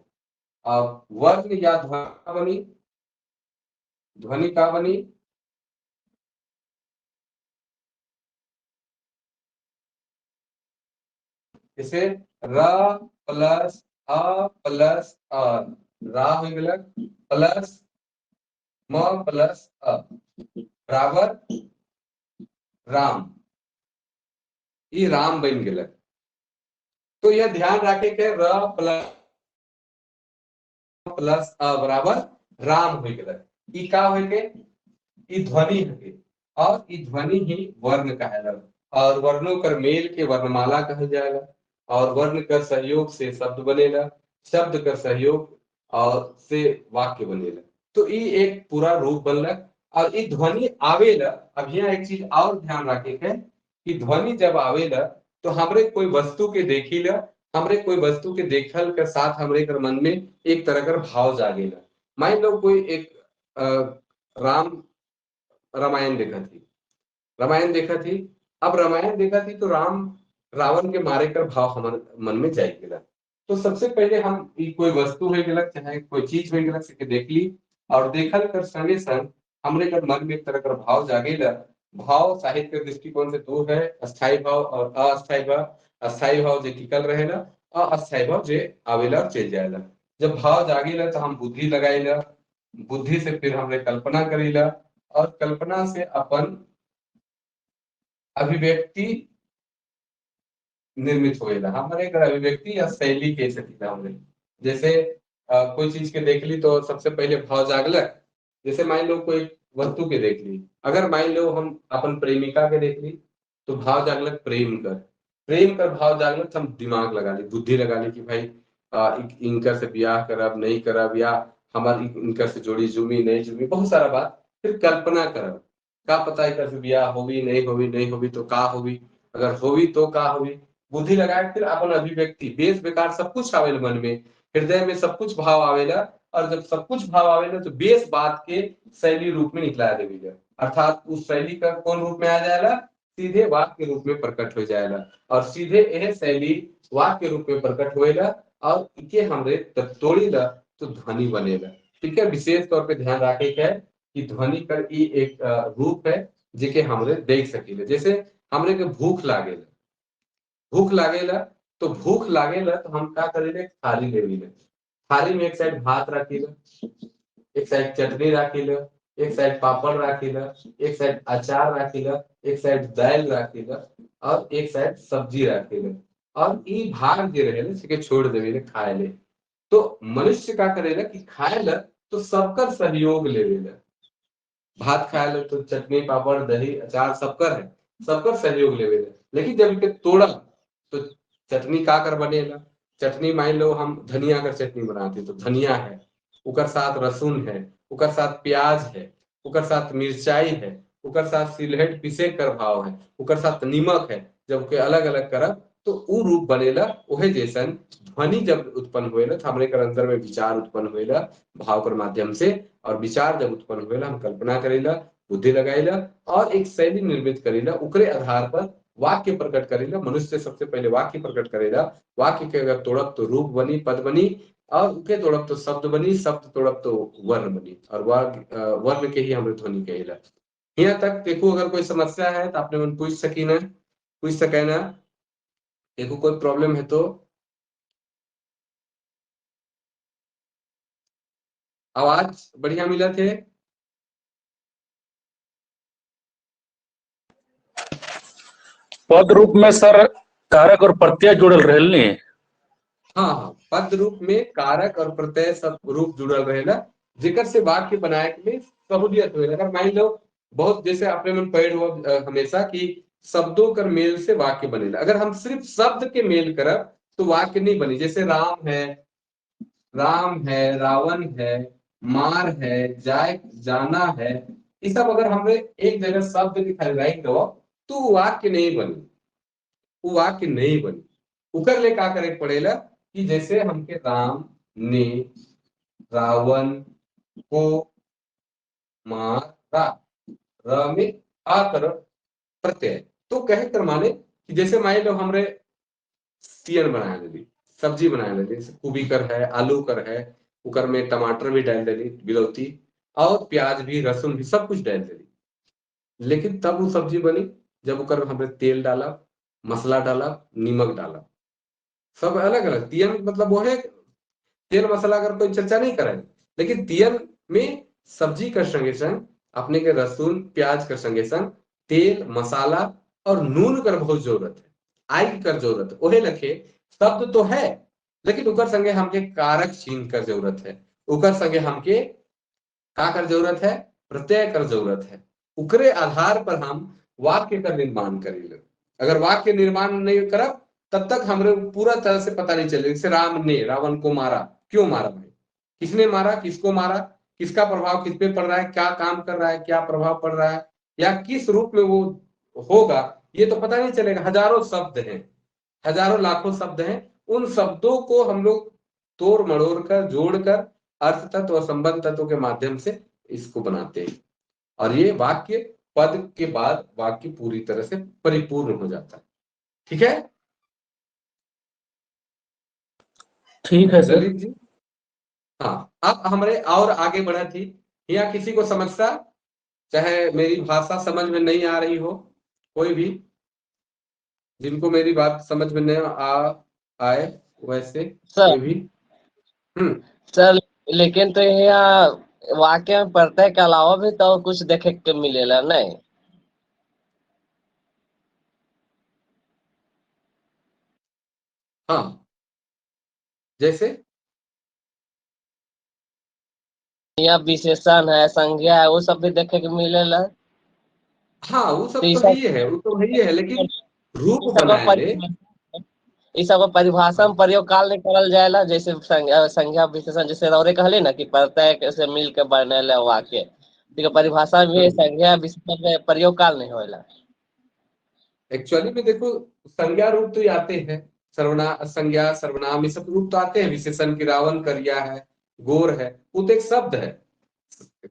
अब वर्ण या ध्वनि बनी, ध्वनि का बनी इसे र प्लस अ प्लस अ, रा हो गया प्लस म प्लस अ बराबर राम, ये राम बन गया। तो यह ध्यान रखे के र प्लस प्लस अ बराबर राम हो गया। ई का हो के? ई ध्वनि है और ई ध्वनि ही वर्ण कहला, और वर्णों कर मेल के वर्णमाला कहल जाएगा, और वर्ण कर सहयोग से शब्द बनेला, शब्द कर सहयोग और से वाक्य बनेला। तो ई एक पूरा रूप बनलक। और ये ध्वनि आवेला। अब यहाँ एक चीज और ध्यान रखे के कि ध्वनि जब आवेला तो हमरे कोई वस्तु के देखीला, हमरे कोई वस्तु के देखल के साथ हमरे कर मन में एक तरह का भाव जागेला। मान लो कोई एक राम रामायण देखा थी, रामायण देखा थी, अब रामायण देखा थी तो राम रावण के मारे कर भाव हमारे मन में जाएगा। तो सबसे पहले हम कोई वस्तु हो गलत चाहे कोई चीज हो गलत से देख ली और देखल कर संगे संग हमरे कर मन में एक तरह का भाव जागेला। भाव साहित्य के दृष्टिकोण से दो है, अस्थायी भाव और अस्थायी भाव। अस्थायी भाव जो टिकल रहेला और अस्थायी भाव जो आवेला और चल जाएला। जब भाव जागेला तो हम बुद्धि लगाईला, बुद्धि से फिर हमने कल्पना करीला और कल्पना से अपन अभिव्यक्ति निर्मित होएला। हमारे एक अभिव्यक्ति या शैली कह सकीला हमने। जैसे कोई चीज के देख ली तो सबसे पहले भाव जागलक। जैसे मान लो कोई वस्तु के देख ली, अगर मान लो हम अपन प्रेमिका के देख ली तो भाव जागलक प्रेम कर, प्रेम कर भाव जागलक तो हम दिमाग लगा ली, बुद्धि लगा ली कि भाई इनकर से ब्याह करब नहीं करब, या हमारी इनकर से जोड़ी जुमी नहीं जुमी, बहुत सारा बात। फिर कल्पना करब, का पता इनकर से ब्याह होगी नहीं होगी, नहीं होगी तो का होगी, अगर होगी तो का होगी। बुद्धि लगाए फिर अपन अभिव्यक्ति बेस बेकार सब कुछ आवेला मन में, हृदय में सब कुछ भाव आवेला। और जब सब कुछ भाव आवेला तो बेस बात के शैली रूप में निकला देवी, अर्थात उस शैली का कौन रूप में आ जाएगा, सीधे वाक्य रूप में प्रकट हो जाएगा। और सीधे यह शैली वाक्य रूप में प्रकट होएगा और इके हमरे तब तोड़ीला तो ध्वनि बनेगा। ठीक है, विशेष तौर पे ध्यान रखे के है कि ध्वनि कर ई एक रूप है जिके हमरे देख सकीले। जैसे हमरे के भूख लागेला, भूख लागेला तो भूख लागेला तो हम क्या करेले, थाली लेवीले, थाली में एक साइड भात रखीला, एक साइड चटनी रखीला, एक साइड पापड़ रखीला, एक साइड अचार रखीला, एक साइड दाल रखीला और एक साइड सब्जी रखीला, और ई भाग जे रहेला से छोड़ देवेले खाए ले। तो मनुष्य का करेला कि खाए ला तो सबकर सहयोग लेवेला। भात खाए ला तो चटनी पापड़ दही अचार सबकर है, सबकर सहयोग लेवेला। लेकिन जब इनके तोड़ा तो चटनी का कर बनेला, चटनी मान लो हम धनिया कर चटनी बनाते तो धनिया है, उकर साथ लहसुन है, उकर साथ प्याज है, उकर साथ मिर्चाई है, उकर साथ सिलहेट पिसे कर भाव है, उकर साथ नीमक है। जब के अलग अलग करब तो उ रूप बनेला। ओहे जैसन ध्वनि जब उत्पन्न होएला तो हमरे कर अंदर में विचार उत्पन्न होएला भाव कर माध्यम से, और विचार जब उत्पन्न होएला हम कल्पना करेला, बुद्धि लगाएला और एक शैली निर्मित करेला, उकरे आधार पर वाक्य प्रकट करेला। मनुष्य सबसे पहले वाक्य प्रकट करेला। वाक्य के अगर तोड़ब तो रूप बनी, पद बनी, और उके तोड़ब तो शब्द बनी, शब्द तोड़ब तो वर्ण बनी, और वर्ण के ही हमें ध्वनि कहेला। यहाँ तक देखो अगर कोई समस्या है तो आपने मन पूछ सकी ना, पूछ सके ना। देखो कोई प्रॉब्लम है तो। आवाज बढ़िया मिला थे? पद रूप में सर कारक और प्रत्यय जुड़ल रहेल नहीं? हाँ हाँ, पद रूप में कारक और प्रत्यय सब रूप जुड़ल रहेला, जेकर से वाक्य बनाए में सहूलियत होएला। अगर मान लो बहुत जैसे अपने मन पढ़ हुआ हमेशा कि शब्दों कर मेल से वाक्य बनेला। अगर हम सिर्फ शब्द के मेल करब तो वाक्य नहीं बनी। जैसे राम है, राम है, रावण है, मार है, जाए जाना है, ये सब अगर हमने एक जगह शब्द के खाली राइट दो तो वाक्य नहीं बनी, वो वाक्य नहीं बनी। उकर ले का करे पड़ेला कि जैसे हमके राम ने रावण को मारा, र में आ कर प्रत्यय, तो कहे कर माने कि जैसे मान लो हमरे सियन बना लेली, सब्जी बना लेली, जैसे गोभी कर है, आलू कर है, उकर में टमाटर भी डाल देली, बिलौती और प्याज भी, लहसुन भी, सब कुछ डाल देली। लेकिन तब वो सब्जी बनी जब उकर हमने तेल डाला, मसाला डाला, नीमक डाला, सब अलग अलग। तियन मतलब वो है तेल मसाला अगर कोई चर्चा नहीं करे, लेकिन तियन में सब्जी का संगे संग अपने के लहसुन प्याज का संगे संग तेल मसाला और नून कर बहुत जरूरत है, आई कर जरूरत है। ओहे लखे शब्द तो है लेकिन उकर संगे हमके कारक चिन्ह कर जरूरत है, उकर संगे हमके का कर जरूरत है, प्रत्यय कर जरूरत है। उकरे आधार पर हम वाक्य का निर्माण करेंगे। अगर वाक्य निर्माण नहीं करब तब तक हमरे पूरा तरह से पता नहीं चलेगा। जैसे राम ने रावण को मारा, क्यों मारा भाई, किसने मारा, किसको मारा, किसका प्रभाव किस पे पड़ रहा है, क्या काम कर रहा है, क्या प्रभाव पड़ रहा है या किस रूप में वो होगा, ये तो पता नहीं चलेगा। हजारों शब्द हैं, हजारों लाखों शब्द हैं, उन शब्दों को हम लोग तोड़ मड़ोड़ कर जोड़कर अर्थ तत्व और संबंध तत्व के माध्यम से इसको बनाते हैं और ये वाक्य पद के बाद वाक्य पूरी तरह से परिपूर्ण हो जाता है। ठीक है, ठीक है सर जी। हाँ, अब हमारे और आगे बढ़ा थी या किसी को समस्या, चाहे मेरी भाषा समझ में नहीं आ रही हो, कोई भी जिनको मेरी बात समझ में नहीं आए वैसे सर कोई भी। सर लेकिन तो यहाँ वाक्य में प्रत्यय के अलावा भी तो कुछ देखे के मिलेला नहीं? हाँ, जैसे यहाँ विशेषण है, संज्ञा है, वो सब भी देखे के मिलेला। हाँ, वो सब तो तो ही है, वो तो ही है, लेकिन रूप बनाए इस सब परिभाषा में प्रयोग काल नहीं करल जाएला। जैसे संज्ञा विशेषण जैसे रौरे कहले ना कि प्रत्यय से मिल के बनेला वाक्य, ठीक है, परिभाषा में संज्ञा विशेषण के प्रयोग काल नहीं होएला। एक्चुअली में देखो संज्ञा रूप तो आते हैं, सर्वनाम, संज्ञा, सर्वनाम, ये सब रूप तो आते हैं। विशेषण की रावण करिया है, गोर है, वो तो एक शब्द है,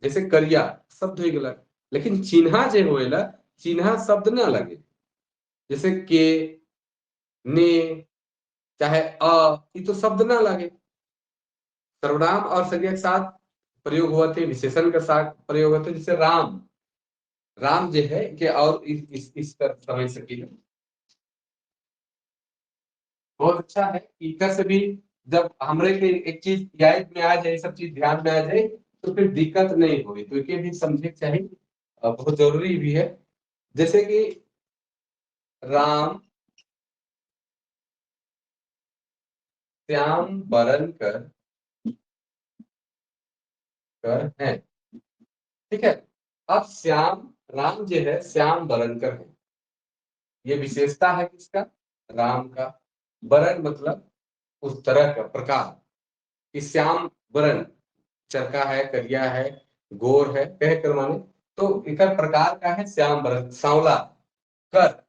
जैसे करिया शब्द हो गया, लेकिन चिन्हा जो होएला चिन्हा शब्द ना लगे, जैसे के, ने, चाहे अ, ये तो शब्द ना लगे। सर्वनाम और संज्ञा के साथ प्रयोग हुआ थे, विशेषण के साथ प्रयोग होते, जैसे राम, राम जो है कि और इस पर समझ सकी। बहुत अच्छा है इधर से भी जब हमरे के एक चीज याद में आ जाए, सब चीज ध्यान में आ जाए तो फिर दिक्कत नहीं होगी। तो ये भी समझे चाहिए, बहुत जरूरी भी है। जैसे कि राम श्याम बरन कर है, ठीक है। अब श्याम, राम जो है श्याम बरन कर है, ये विशेषता है किसका? राम का। बरन मतलब उस तरह का प्रकार, कि श्याम बरन चरका है, करिया है, गोर है, कह कर माने तो इकर प्रकार का है श्याम बरन। सांवला कर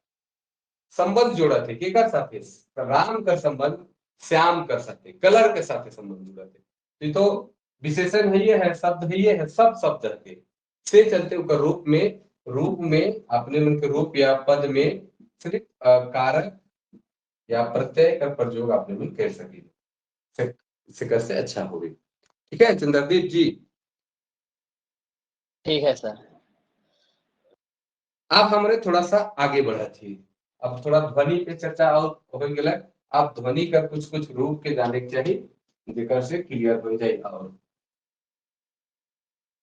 संबंध जोड़ा थे के कर साथे, राम का संबंध श्याम कर साथे, कलर के साथे संबंध जुड़ा थे। तो विशेषण है, ये है शब्द है, ये है सब शब्द के से चलते उनका रूप में अपने मन के रूप या पद में सिर्फ कारक या प्रत्यय का प्रयोग आपने मन कर सके से अच्छा होगी। ठीक है चंद्रदीप जी, ठीक है सर। आप हमारे थोड़ा सा आगे बढ़ा थी, अब थोड़ा ध्वनि पे चर्चा और हो गया। आप ध्वनि का कुछ कुछ रूप के जाने के चाहिए जेकर से क्लियर हो जाए। और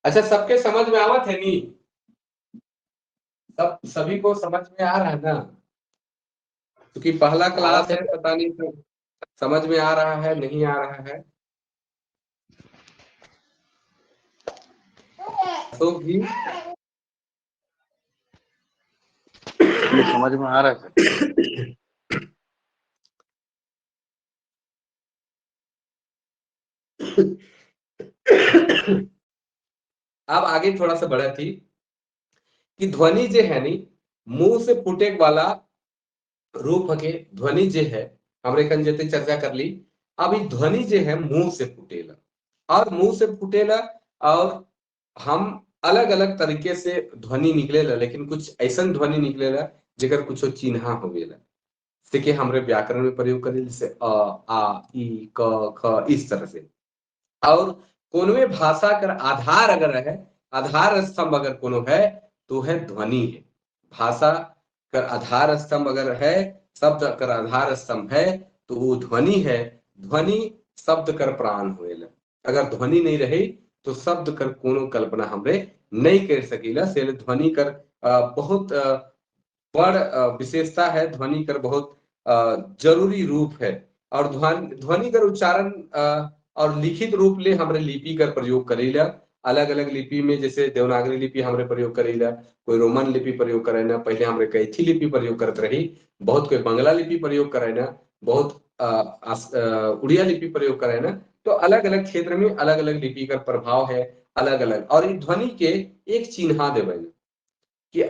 अच्छा, सबके समझ में आवत है नी? सब सभी को समझ में आ रहा है ना? क्योंकि पहला क्लास है, पता नहीं तो समझ में आ रहा है नहीं आ रहा है। तो भी समझ में आ रहा है। अब आगे थोड़ा सा बढ़ा थी कि ध्वनि जो है नी मुंह से फूटे वाला रूप के ध्वनि जो है, हमरे कन जते चर्चा कर ली। अब ध्वनि जो है मुंह से फूटेला और मुंह से फूटेला और हम अलग अलग तरीके से ध्वनि निकलेला, लेकिन कुछ ऐसा ध्वनि निकलेला जेकर कुछ चिन्हा हो गेला से हमरे व्याकरण में प्रयोग करे, जैसे अ, आ, इ, क, ख, इस तरह से। और कोनो भाषा कर आधार अगर है, आधार स्तंभ अगर कोनो है तो है ध्वनि है। भाषा कर आधार स्तंभ अगर है, शब्द कर आधार स्तंभ है तो वो ध्वनि है। ध्वनि शब्द कर प्राण होएला। अगर ध्वनि नहीं रही तो शब्द कर कोनो कल्पना हमरे नहीं कर सकीला। से ध्वनि कर बहुत बड़ विशेषता है, ध्वनि कर बहुत जरूरी रूप है। और ध्वनि कर उच्चारण और लिखित रूप ले हमरे लिपि कर प्रयोग करेला। अलग अलग लिपि में, जैसे देवनागरी लिपि हमरे प्रयोग करेला, कोई रोमन लिपि प्रयोग करे ना, पहले हमरे कैथी लिपि प्रयोग करते रही, बहुत कोई बंगला लिपि प्रयोग करे ना, बहुत उड़िया लिपि प्रयोग करे ना। तो अलग अलग क्षेत्र में अलग अलग लिपि का प्रभाव है, अलग अलग, और ई ध्वनि के एक चिन्हा देवे कि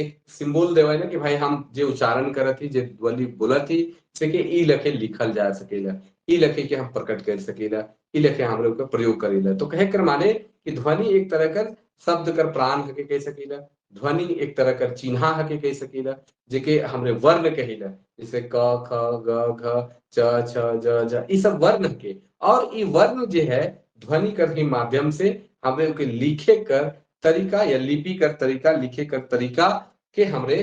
एक सिंबल देवे ना कि भाई हम जे उच्चारण करत ही, जे ध्वनि बोलत ही, से के ई लखे लिखल जा सकेला, ई लखे के हम प्रकट कर सकेला, ई लखे हम लोग प्रयोग करेला। तो कहे कर माने कि ध्वनि एक तरह कर शब्द कर प्राण हके कह सकेला, ध्वनि एक तरह कर चिन्हा हके कह सकेला, जेके हमरे वर्ण कहिला, जैसे क ख ग घ च छ ज झ, ई सब वर्ण हके। और ई वर्ण जे है ध्वनि कर के माध्यम से हमरे ओके लिखे कर तरीका या लिपि कर तरीका, लिखे कर तरीका के हमरे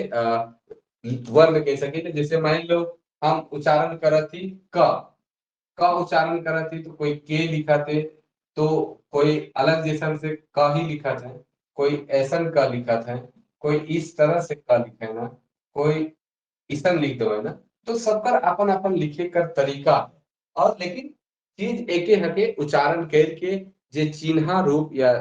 वर्ण कह सकेला। जैसे मान लो हम उच्चारण करत ही क, क उच्चारण करत ही तो कोई के लिखा थे, तो कोई अलग जैसन से क ही लिखा थे, कोई ऐसन क लिखा थे, कोई इस तरह से क लिखे ना, कोई इसन लिख दो है ना। तो सबकर अपन अपन लिखे कर तरीका है, और लेकिन चीज एके हके उच्चारण करके जे चिन्हा रूप या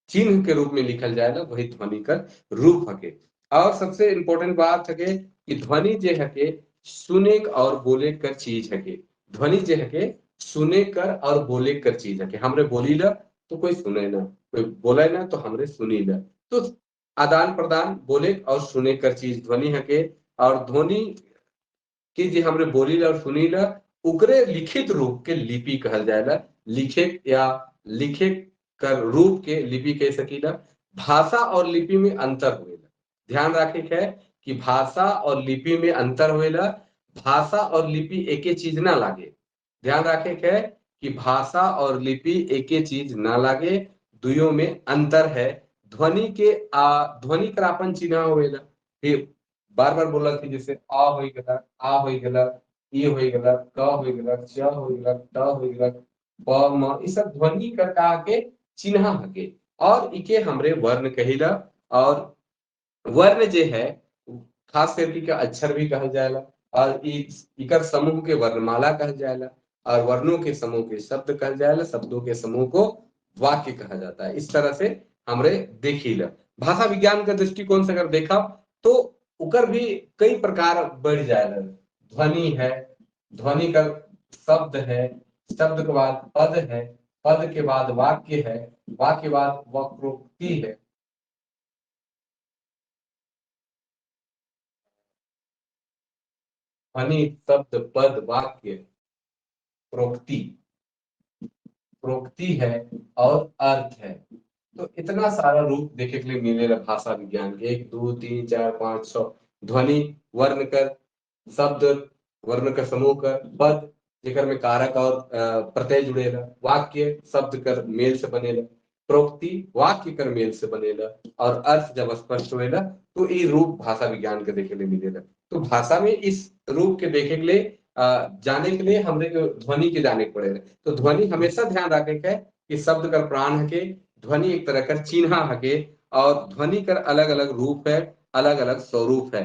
चिन्ह के रूप में लिखल जाएगा वही ध्वनि कर रूप हके। और सबसे इम्पोर्टेंट बात हके कि ध्वनि जे हके सुने और बोले कर चीज हके, ध्वनि जे हके सुने कर और बोले कर चीज हके। हमरे बोली ला तो कोई सुने ना, कोई बोले ना तो हमरे सुनी ला, तो आदान प्रदान बोले और सुने कर चीज ध्वनि हके। और ध्वनि की जे हमरे बोली ला और सुनी ला उकरे लिखित रूप के लिपि कहल जाएला, लिखे या लिखे कर रूप के लिपि कह सकीला। भाषा और लिपि में अंतर होएला, ध्यान रखे के है कि भाषा और लिपि में अंतर होएला, भाषा और लिपि एके चीज ना लागे। ध्यान रखे के है कि भाषा और लिपि एके चीज ना लागे, दुइयों में अंतर है। ध्वनि के ध्वनि कर आपन चिन्ह होएला, फिर बार बार बोला थी जैसे आ हो गला, आ हो गला, ई हो गला, क हो गला, च हो गला, ट हो गला, प म, ई सब ध्वनि कर का के चिन्ह हके और इके हमरे वर्ण कहिला। और वर्ण जे है खास करके के अक्षर भी कहल जाएला, और इकर समूह के वर्णमाला कहल जाएला, और वर्णों के समूह के शब्द कहल जाएला, शब्दों के समूह को वाक्य कहा जाता है। इस तरह से हमरे देखिला। भाषा विज्ञान के दृष्टिकोण से अगर देखा तो उकर भी कई प्रकार बढ़ जाएला। ध्वनि है, ध्वनि का शब्द है, शब्द के बाद पद है, पद के बाद वाक्य है, वाक्य के बाद वक्रोक्ति है, ध्वनि शब्द पद वाक्य प्रोक्ति, प्रोक्ति है और अर्थ है। तो इतना सारा रूप देखे के लिए मिलेगा भाषा विज्ञान के, 1 2 3 4 5 6, ध्वनि वर्ण कर शब्द, वर्ण कर समूह कर पद जेकर में कारक और प्रत्यय जुड़ेला, वाक्य शब्द कर मेल से बनेला, प्रोक्ति वाक्य कर मेल से बनेला, और अर्थ जब स्पष्ट होएला तो ये रूप भाषा विज्ञान के देखे लिए मिलेला। तो भाषा में इस रूप के देखे के लिए जाने के लिए हमरे ध्वनि के जाने के पड़ेगा। तो ध्वनि हमेशा ध्यान रखे के कि शब्द कर प्राण हके, ध्वनि एक तरह का चिन्ह हके, और ध्वनि कर अलग अलग रूप है, अलग अलग स्वरूप है।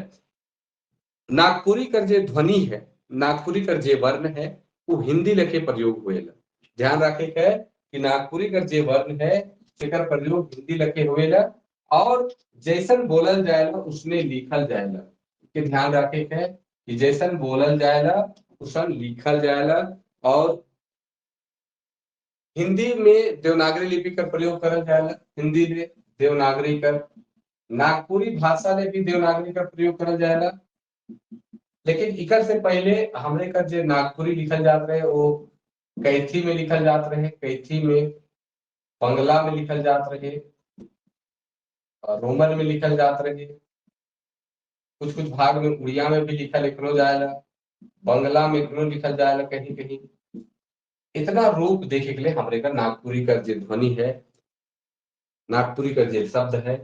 नागपुरी कर जे ध्वनि है, नागपुरी कर जे वर्ण है, वो हिंदी लेखे प्रयोग होएला। ध्यान रखे के कि नागपुरी कर जे वर्ण है एकर प्रयोग हिंदी लेखे होएला, और जैसन बोलल जाएला उसने लिखल जाएला। के ध्यान रखे के कि जैसन बोलल जाएला उसन लिखल जाएला। और हिंदी में देवनागरी लिपि का प्रयोग करल जाएला, हिंदी में देवनागरी कर, नागपुरी भाषा में भी देवनागरी का प्रयोग करल जाएला। लेकिन इकर से पहले हमरे का जे नागपुरी लिखल जात रहे वो कैथी में लिखल जात रहे, कैथी में, बंगला में लिखल जात रहे, रोमन में लिखल जात रहे, कुछ कुछ भाग में उड़िया में भी लिखल एखनो जाएला, बंगला में एखनो लिखल जाएला कहीं कहीं। इतना रूप देखे के लिए हमरे का नागपुरी का जो ध्वनि है, नागपुरी का जो शब्द है,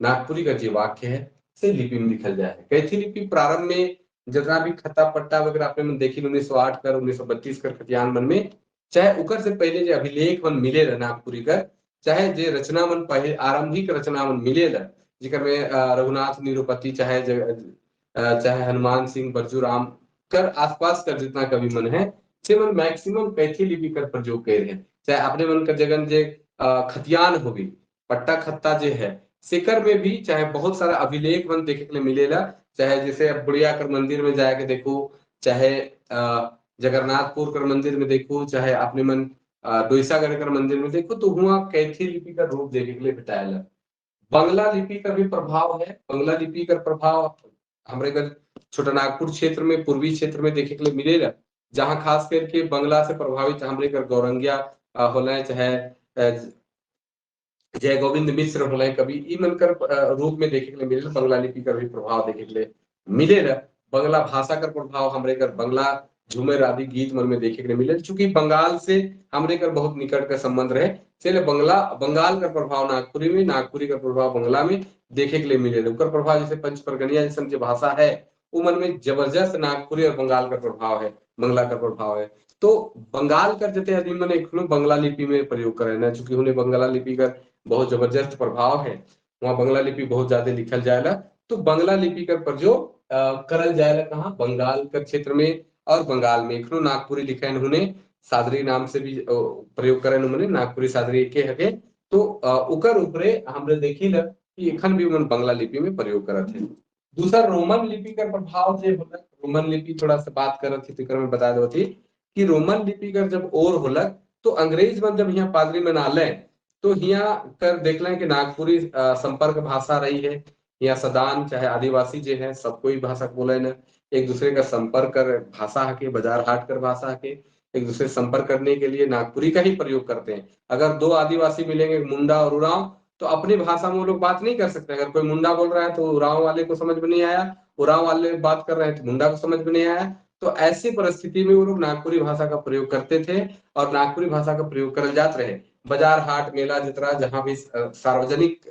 नागपुरी का जो वाक्य है, से लिपि में लिखल जाए। कैथी लिपि प्रारंभ में जितना भी खत्ता पट्टा वगैरह आपने मन देखी 1908 कर 1932 कर खतियान मन में, चाहे उकर से पहले जो अभिलेख मन मिले रहा नागपुरी कर, चाहे जे रचना मन पहले आरंभिक रचना मन मिले रहा, जिकर में रघुनाथ निरुपति चाहे चाहे हनुमान सिंह बरजूराम कर आसपास कर जितना कवि मन है से मन मैक्सिमम कैथी लिपि कर प्रयोग कर रहे हैं। चाहे अपने मन कर जगन जे खतियान होगी पट्टा खत्ता जे है सिकर में भी चाहे बहुत सारा अभिलेख मन देखे के लिए मिलेला, चाहे जैसे अब बुढ़िया कर मंदिर में जाके देखो, चाहे जगन्नाथपुर कर मंदिर में देखो, चाहे अपने मन डोईसागढ़ कर मंदिर में देखो तो हुआ कैथी लिपि का रूप देखे के लिए भेटाएला। बंगला लिपि का भी प्रभाव है। बंगला लिपि का प्रभाव हमरे कर छोटा नागपुर क्षेत्र में, पूर्वी क्षेत्र में देखे के लिए मिलेला, जहाँ खास करके बंगला से प्रभावित हमरे कर गौरंगिया होला, चाहे जय गोविंद मिश्र होला कभी, ई मन कर रूप में देखे के लिए मिलेला। बंगला लिपि का भी प्रभाव देखे के लिए मिलेला। बंगला भाषा का प्रभाव हमरे कर बंगला झूमेर आदि गीत मन में देखे के लिए मिले। चूंकि बंगाल से हमरे कर बहुत निकट का संबंध रहे, इसलिए बंगाल का प्रभाव नागपुरी में, नागपुरी का प्रभाव बंगला में देखे के लिए मिले। उनका प्रभाव जैसे पंचपरगनिया जैसे जो भाषा है वो मन में जबरदस्त नागपुरी और बंगाल का प्रभाव है, बंगला का प्रभाव है। तो बंगाल कर जते आदमी मन एखनो बंगला लिपि में प्रयोग करे ना, चूंकि उन्हें बंगला लिपि का बहुत जबरदस्त प्रभाव है, वहाँ बंगला लिपि बहुत ज्यादा लिखल जाएला। तो बंगला लिपि का प्रयोग करल जाएला कहाँ, बंगाल के क्षेत्र में। और बंगाल में एखनो नागपुरी लिखे उन्हें सादरी नाम से भी प्रयोग करें उन्होंने, नागपुरी सादरी के हके। तो उकर ऊपरे हमरे देखी ल कि एखन भी उन बंगला लिपि में प्रयोग करत है। दूसरा रोमन लिपि का प्रभाव जो होला, रोमन लिपि थोड़ा सा बात करत थी तो में बता दो थी कि रोमन लिपि का जब और होला तो अंग्रेज मन जब यहाँ पादरी में आले तो यहाँ कर देख लें कि नागपुरी संपर्क भाषा रही है। यहाँ सदान चाहे आदिवासी जो है सब कोई भाषा बोले न, एक दूसरे का संपर्क कर भाषा के, बाजार हाट कर भाषा के, एक दूसरे संपर्क करने के लिए नागपुरी का ही प्रयोग करते हैं। अगर दो आदिवासी मिलेंगे मुंडा और उरांव तो अपनी भाषा में वो लोग बात नहीं कर सकते। अगर कोई मुंडा बोल रहा है तो उरांव वाले को समझ में नहीं आया, उरांव वाले बात कर रहे हैं तो मुंडा को समझ में नहीं आया। तो ऐसी परिस्थिति में वो लोग नागपुरी भाषा का प्रयोग करते थे और नागपुरी भाषा का प्रयोग कर जाते रहे। बाजार हाट मेला जितना जहाँ भी सार्वजनिक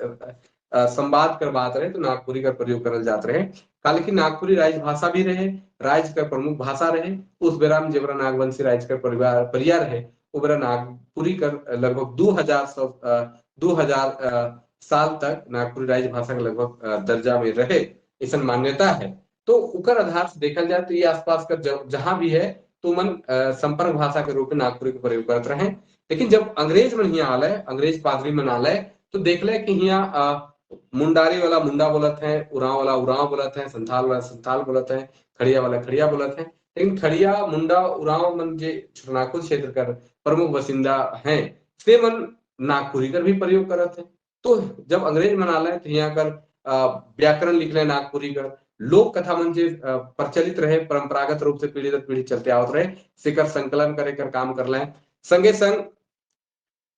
संवाद कर बात रहे तो नागपुरी का प्रयोग करल जाते रहे। हालांकि नागपुरी राज्य भाषा भी रहे, राज्य का प्रमुख भाषा रहे। उस बेरा में जेबरा नागवंशी राज्य का परिवार परिया रहे, वो बेरा नागपुरी कर लगभग 2000 साल तक नागपुरी राज्य भाषा का लगभग दर्जा में रहे, ऐसा मान्यता है। तो उकर आधार से देखा जाए तो ये आसपास का जहां भी है तो मन संपर्क भाषा के रूप में नागपुरी का प्रयोग करते रहे। लेकिन जब अंग्रेज मन यहाँ आले, अंग्रेज पादरी मन आले तो देख ले कि यहाँ मुंडारी वाला मुंडा बोलत है, उरांव वाला उरांव बोलत है, संथाल वाला संथाल बोलत है, खड़िया वाला खड़िया बोलत है। लेकिन खड़िया मुंडा उरांव मन जे नागपुर क्षेत्र कर प्रमुख बासिंदा हैं से मन नागपुरी कर भी प्रयोग करत है। तो जब अंग्रेज मन आले तो यहाँ कर व्याकरण लिख ले नागपुरी कर, लोक कथा मन जे प्रचलित रहे परंपरागत रूप से पीढ़ी दर पीढ़ी चलते आवत रहे, सिकर संकलन करे कर काम कर ले। संगे संग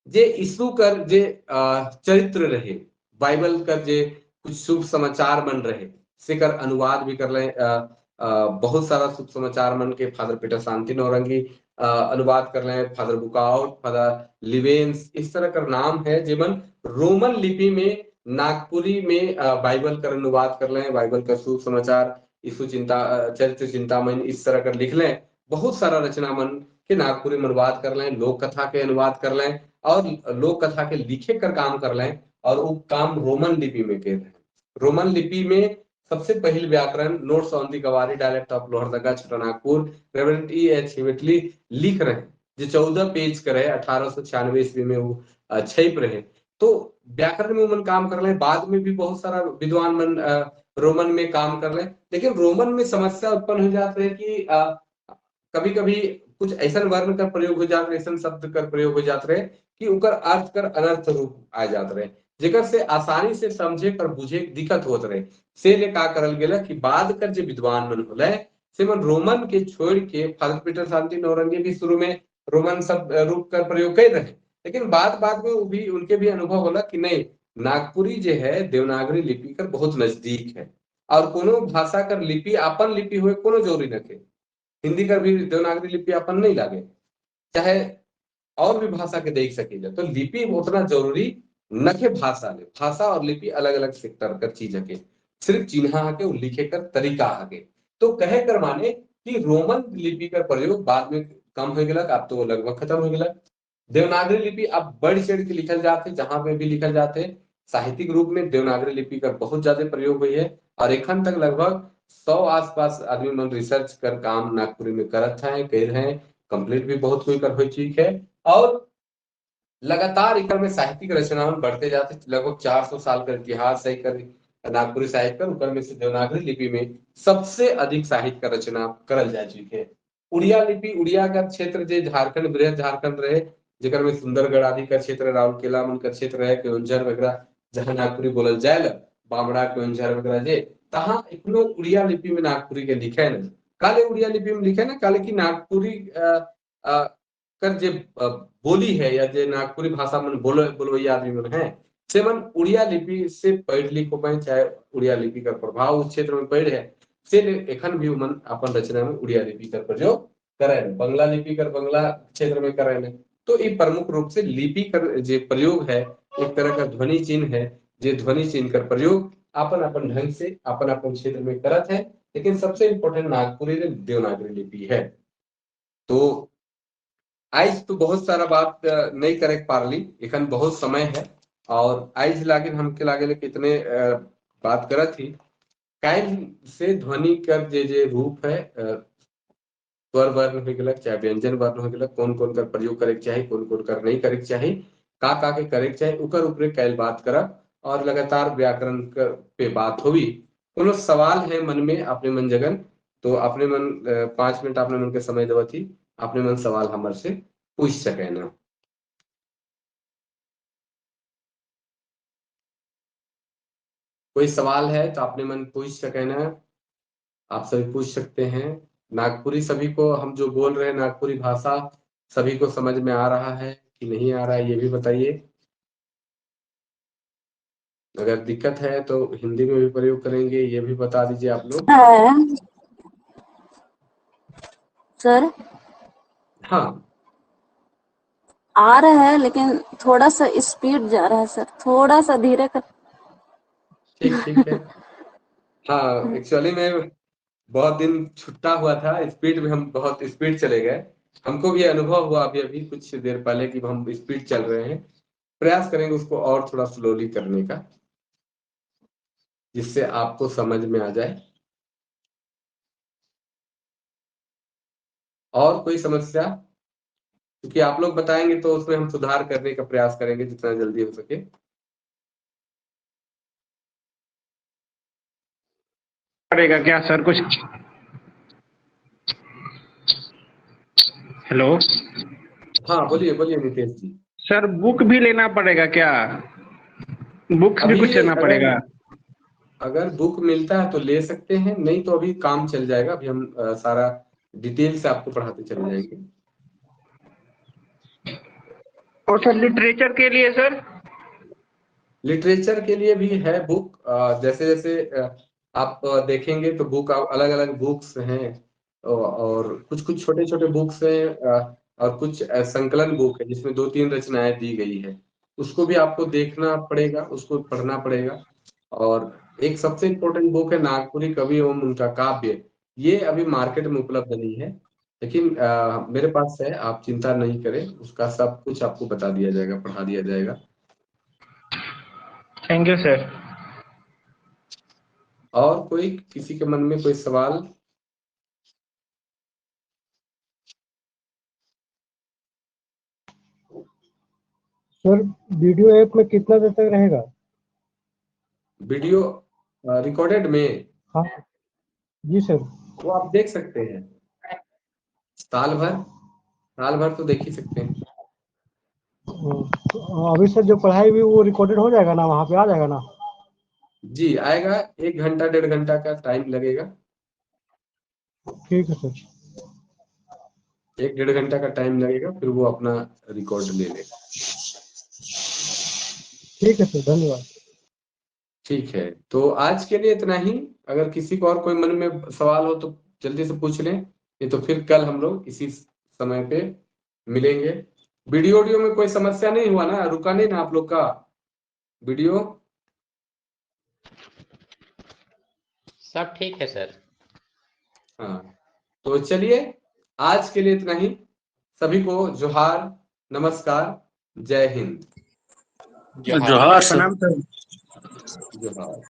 जे यीशु कर जे चरित्र रहे, बाइबल कर जे कुछ शुभ समाचार मन रहे सिकर अनुवाद भी कर ले। बहुत सारा शुभ समाचार मन के फादर पीटर शांति नौरंगी अनुवाद कर ले, फादर बुकाउट, फादर लिवेंस, इस तरह का नाम है जेमन रोमन लिपि में नागपुरी में बाइबल कर अनुवाद कर लें, बाइबल का शुभ समाचार, यीशु चिंता चरित्र चिंतामणि इस तरह कर लिख लें। बहुत सारा रचना मन के नागपुरी में अनुवाद कर लें, लोक कथा के अनुवाद कर लें और लोक कथा के लिखे कर काम कर लें और वो काम रोमन लिपि में कर रहे हैं। रोमन लिपि में सबसे पहल व्याकरण notes on the Gawari dialect of Lohardaga Chotanagpur reverend E H Heatherley लिख रहे हैं, जो 14 पेज कर रहे 1896 ईस्वी में वो छप रहे। तो व्याकरण में मन काम कर रहे हैं। बाद में भी बहुत सारा विद्वान मन रोमन में काम कर रहे हैं। लेकिन रोमन में समस्या उत्पन्न हो जाती है कि कभी कभी कुछ ऐसा वर्ण का प्रयोग हो जाते रहे, ऐसा शब्द का प्रयोग हो जाते रहे कि उनका अर्थ कर अनर्थ रूप आ जाते रहे, जेकर से आसानी से समझे कर बुझे दिक्कत होत रहे। से ले का करल गेला कि बाद कर जे विद्वान मन होले से मन रोमन के छोड़ के फादर पीटर शांति नौरंगी भी शुरू में रोमन सब रूप कर प्रयोग कर रहे, लेकिन बाद बाद में भी उनके भी अनुभव होला कि नहीं, नागपुरी जो है देवनागरी लिपि कर बहुत नजदीक है और कोनो भाषा कर लिपि अपन लिपि हुए कोनो जरूरी न के। हिंदी कर भी देवनागरी लिपि अपन नहीं लागे, चाहे और भी भाषा के देख सके, तो लिपि उतना जरूरी न के भाषा ले। भाषा और लिपि अलग अलग सेक्टर कर चीज है, सिर्फ चिन्हा हके लिखे कर तरीका हके। तो कहे कर माने कि रोमन लिपि का प्रयोग बाद में कम हो गया, अब तो वो लगभग खत्म हो गया। देवनागरी लिपि अब बढ़ चढ़ के लिखल जाते, जहां पे भी लिखल जाते साहित्यिक रूप में देवनागरी लिपि का बहुत ज्यादा प्रयोग हुई है और एखन तक लगभग 100 आसपास आदमी मन रिसर्च कर काम नागपुरी में करत है, कर रहे हैं, कंप्लीट भी बहुत कोई कर हो चुकी है और लगातार एक में साहित्यिक रचनाओं बढ़ते जाते। लगभग 400 साल का इतिहास है कर नागपुरी साहित्य पर, ऊपर में से देवनागरी लिपि में सबसे अधिक साहित्य का रचना करल जा चुकी है। उड़िया लिपि, उड़िया का क्षेत्र जो झारखंड, बृहद झारखंड रहे, जेकर में सुंदरगढ़ आदि का क्षेत्र, राउरकेला मन का क्षेत्र है, केवंझर वगैरह जहाँ नागपुरी बोलल जाए, बामड़ा केवंझर वगैरह जे, तहाँ एखनो उड़िया लिपि में नागपुरी के लिखे न। काले उड़िया लिपि में लिखे ना, काले की नागपुरी कर जे बोली है या जे नागपुरी भाषा मन बोलवैया आदमी मन है, से मन उड़िया लिपि से पढ़ लिख हो पाए, चाहे उड़िया लिपि का प्रभाव उस क्षेत्र में पढ़ है, से एखन भी मन अपन रचना में उड़िया लिपि का प्रयोग करे, बंगला लिपि कर बंगला क्षेत्र में करे। तो ये प्रमुख रूप से लिपि कर जे प्रयोग है, एक तरह का ध्वनि चिन्ह है, जे ध्वनि चिन्ह कर प्रयोग अपन अपन ढंग से अपन अपन क्षेत्र में करत है। लेकिन सबसे इम्पोर्टेंट नागपुरी देवनागरी लिपि है। तो आज तो बहुत सारा बात नहीं करे पारली, एखन बहुत समय है और आज लागे हमके लागे कितने बात करत थी। काल से ध्वनि कर जे जे रूप है, स्वर वर्ण हो गलक चाहे व्यंजन वर्ण हो गलक, कौन कौन कर प्रयोग करे के चाही, कौन कौन कर नहीं करे के चाही, का का के करे के चाही, उकर ऊपरे काल बात करब और लगातार व्याकरण पे बात होगी। कोनो सवाल है मन में अपने मन जगन तो अपने मन 5 मिनट अपने मन के समय देवत थी, अपने मन सवाल हमर से पूछ सके ना। कोई सवाल है तो अपने मन पूछ सके ना, आप सभी पूछ सकते हैं। नागपुरी सभी को हम जो बोल रहे हैं नागपुरी भाषा सभी को समझ में आ रहा है कि नहीं आ रहा है, ये भी बताइए। अगर दिक्कत है तो हिंदी में भी प्रयोग करेंगे, ये भी बता दीजिए आप लोग। सर हाँ आ रहा है, लेकिन थोड़ा सा स्पीड जा रहा है सर, थोड़ा सा धीरे कर। ठीक ठीक है। हाँ एक्चुअली मैं बहुत दिन छुट्टा हुआ था, स्पीड में हम बहुत स्पीड चले गए। हमको भी अनुभव हुआ अभी अभी कुछ देर पहले कि हम स्पीड चल रहे हैं। प्रयास करेंगे उसको और थोड़ा स्लोली करने का, जिससे आपको समझ में आ जाए। और कोई समस्या, क्योंकि आप लोग बताएंगे तो उसमें हम सुधार करने का प्रयास करेंगे जितना जल्दी हो सके। पड़ेगा क्या सर कुछ? हेलो हाँ बोलिए बोलिए नितेश जी। सर बुक भी लेना पड़ेगा क्या? बुक्स भी कुछ लेना पड़ेगा? अगर बुक मिलता है तो ले सकते हैं, नहीं तो अभी काम चल जाएगा। अभी हम सारा डिटेल से आपको पढ़ाते चले जाएंगे। और सर लिटरेचर के लिए? सर लिटरेचर के लिए भी है बुक। जैसे जैसे आप देखेंगे तो बुक अलग अलग बुक्स हैं और कुछ कुछ छोटे छोटे बुक्स हैं और कुछ संकलन बुक है जिसमें 2-3 रचनाएं दी गई है। उसको भी आपको देखना पड़ेगा, उसको पढ़ना पड़ेगा। और एक सबसे इम्पोर्टेंट बुक है नागपुरी कवि एवं उनका काव्य, ये अभी मार्केट में उपलब्ध नहीं है, लेकिन मेरे पास है, आप चिंता नहीं करें, उसका सब कुछ आपको बता दिया जाएगा, पढ़ा दिया जाएगा। Thank you sir. और कोई किसी के मन में कोई सवाल? सर वीडियो ऐप में कितना देर तक रहेगा? वीडियो रिकॉर्डेड में? हाँ जी सर, वो आप देख सकते हैं साल भर तो देख ही सकते हैं। तो अभी सर जो पढ़ाई हुई वो रिकॉर्डेड हो जाएगा ना, वहाँ पे आ जाएगा ना? जी आएगा, 1 घंटा 1.5 घंटा का टाइम लगेगा। ठीक है सर, 1-1.5 घंटा का टाइम लगेगा, फिर वो अपना रिकॉर्ड ले लेगा। ठीक है सर, धन्यवाद। ठीक है, तो आज के लिए इतना ही। अगर किसी को और कोई मन में सवाल हो तो जल्दी से पूछ लें, नहीं तो फिर कल हम लोग इसी समय पे मिलेंगे। वीडियो ऑडियो में कोई समस्या नहीं हुआ ना? रुका नहीं ना आप लोग का वीडियो? सब ठीक है सर। हाँ तो चलिए आज के लिए इतना ही। सभी को जोहार, नमस्कार, जय हिंद। जोहार सर। जोहार।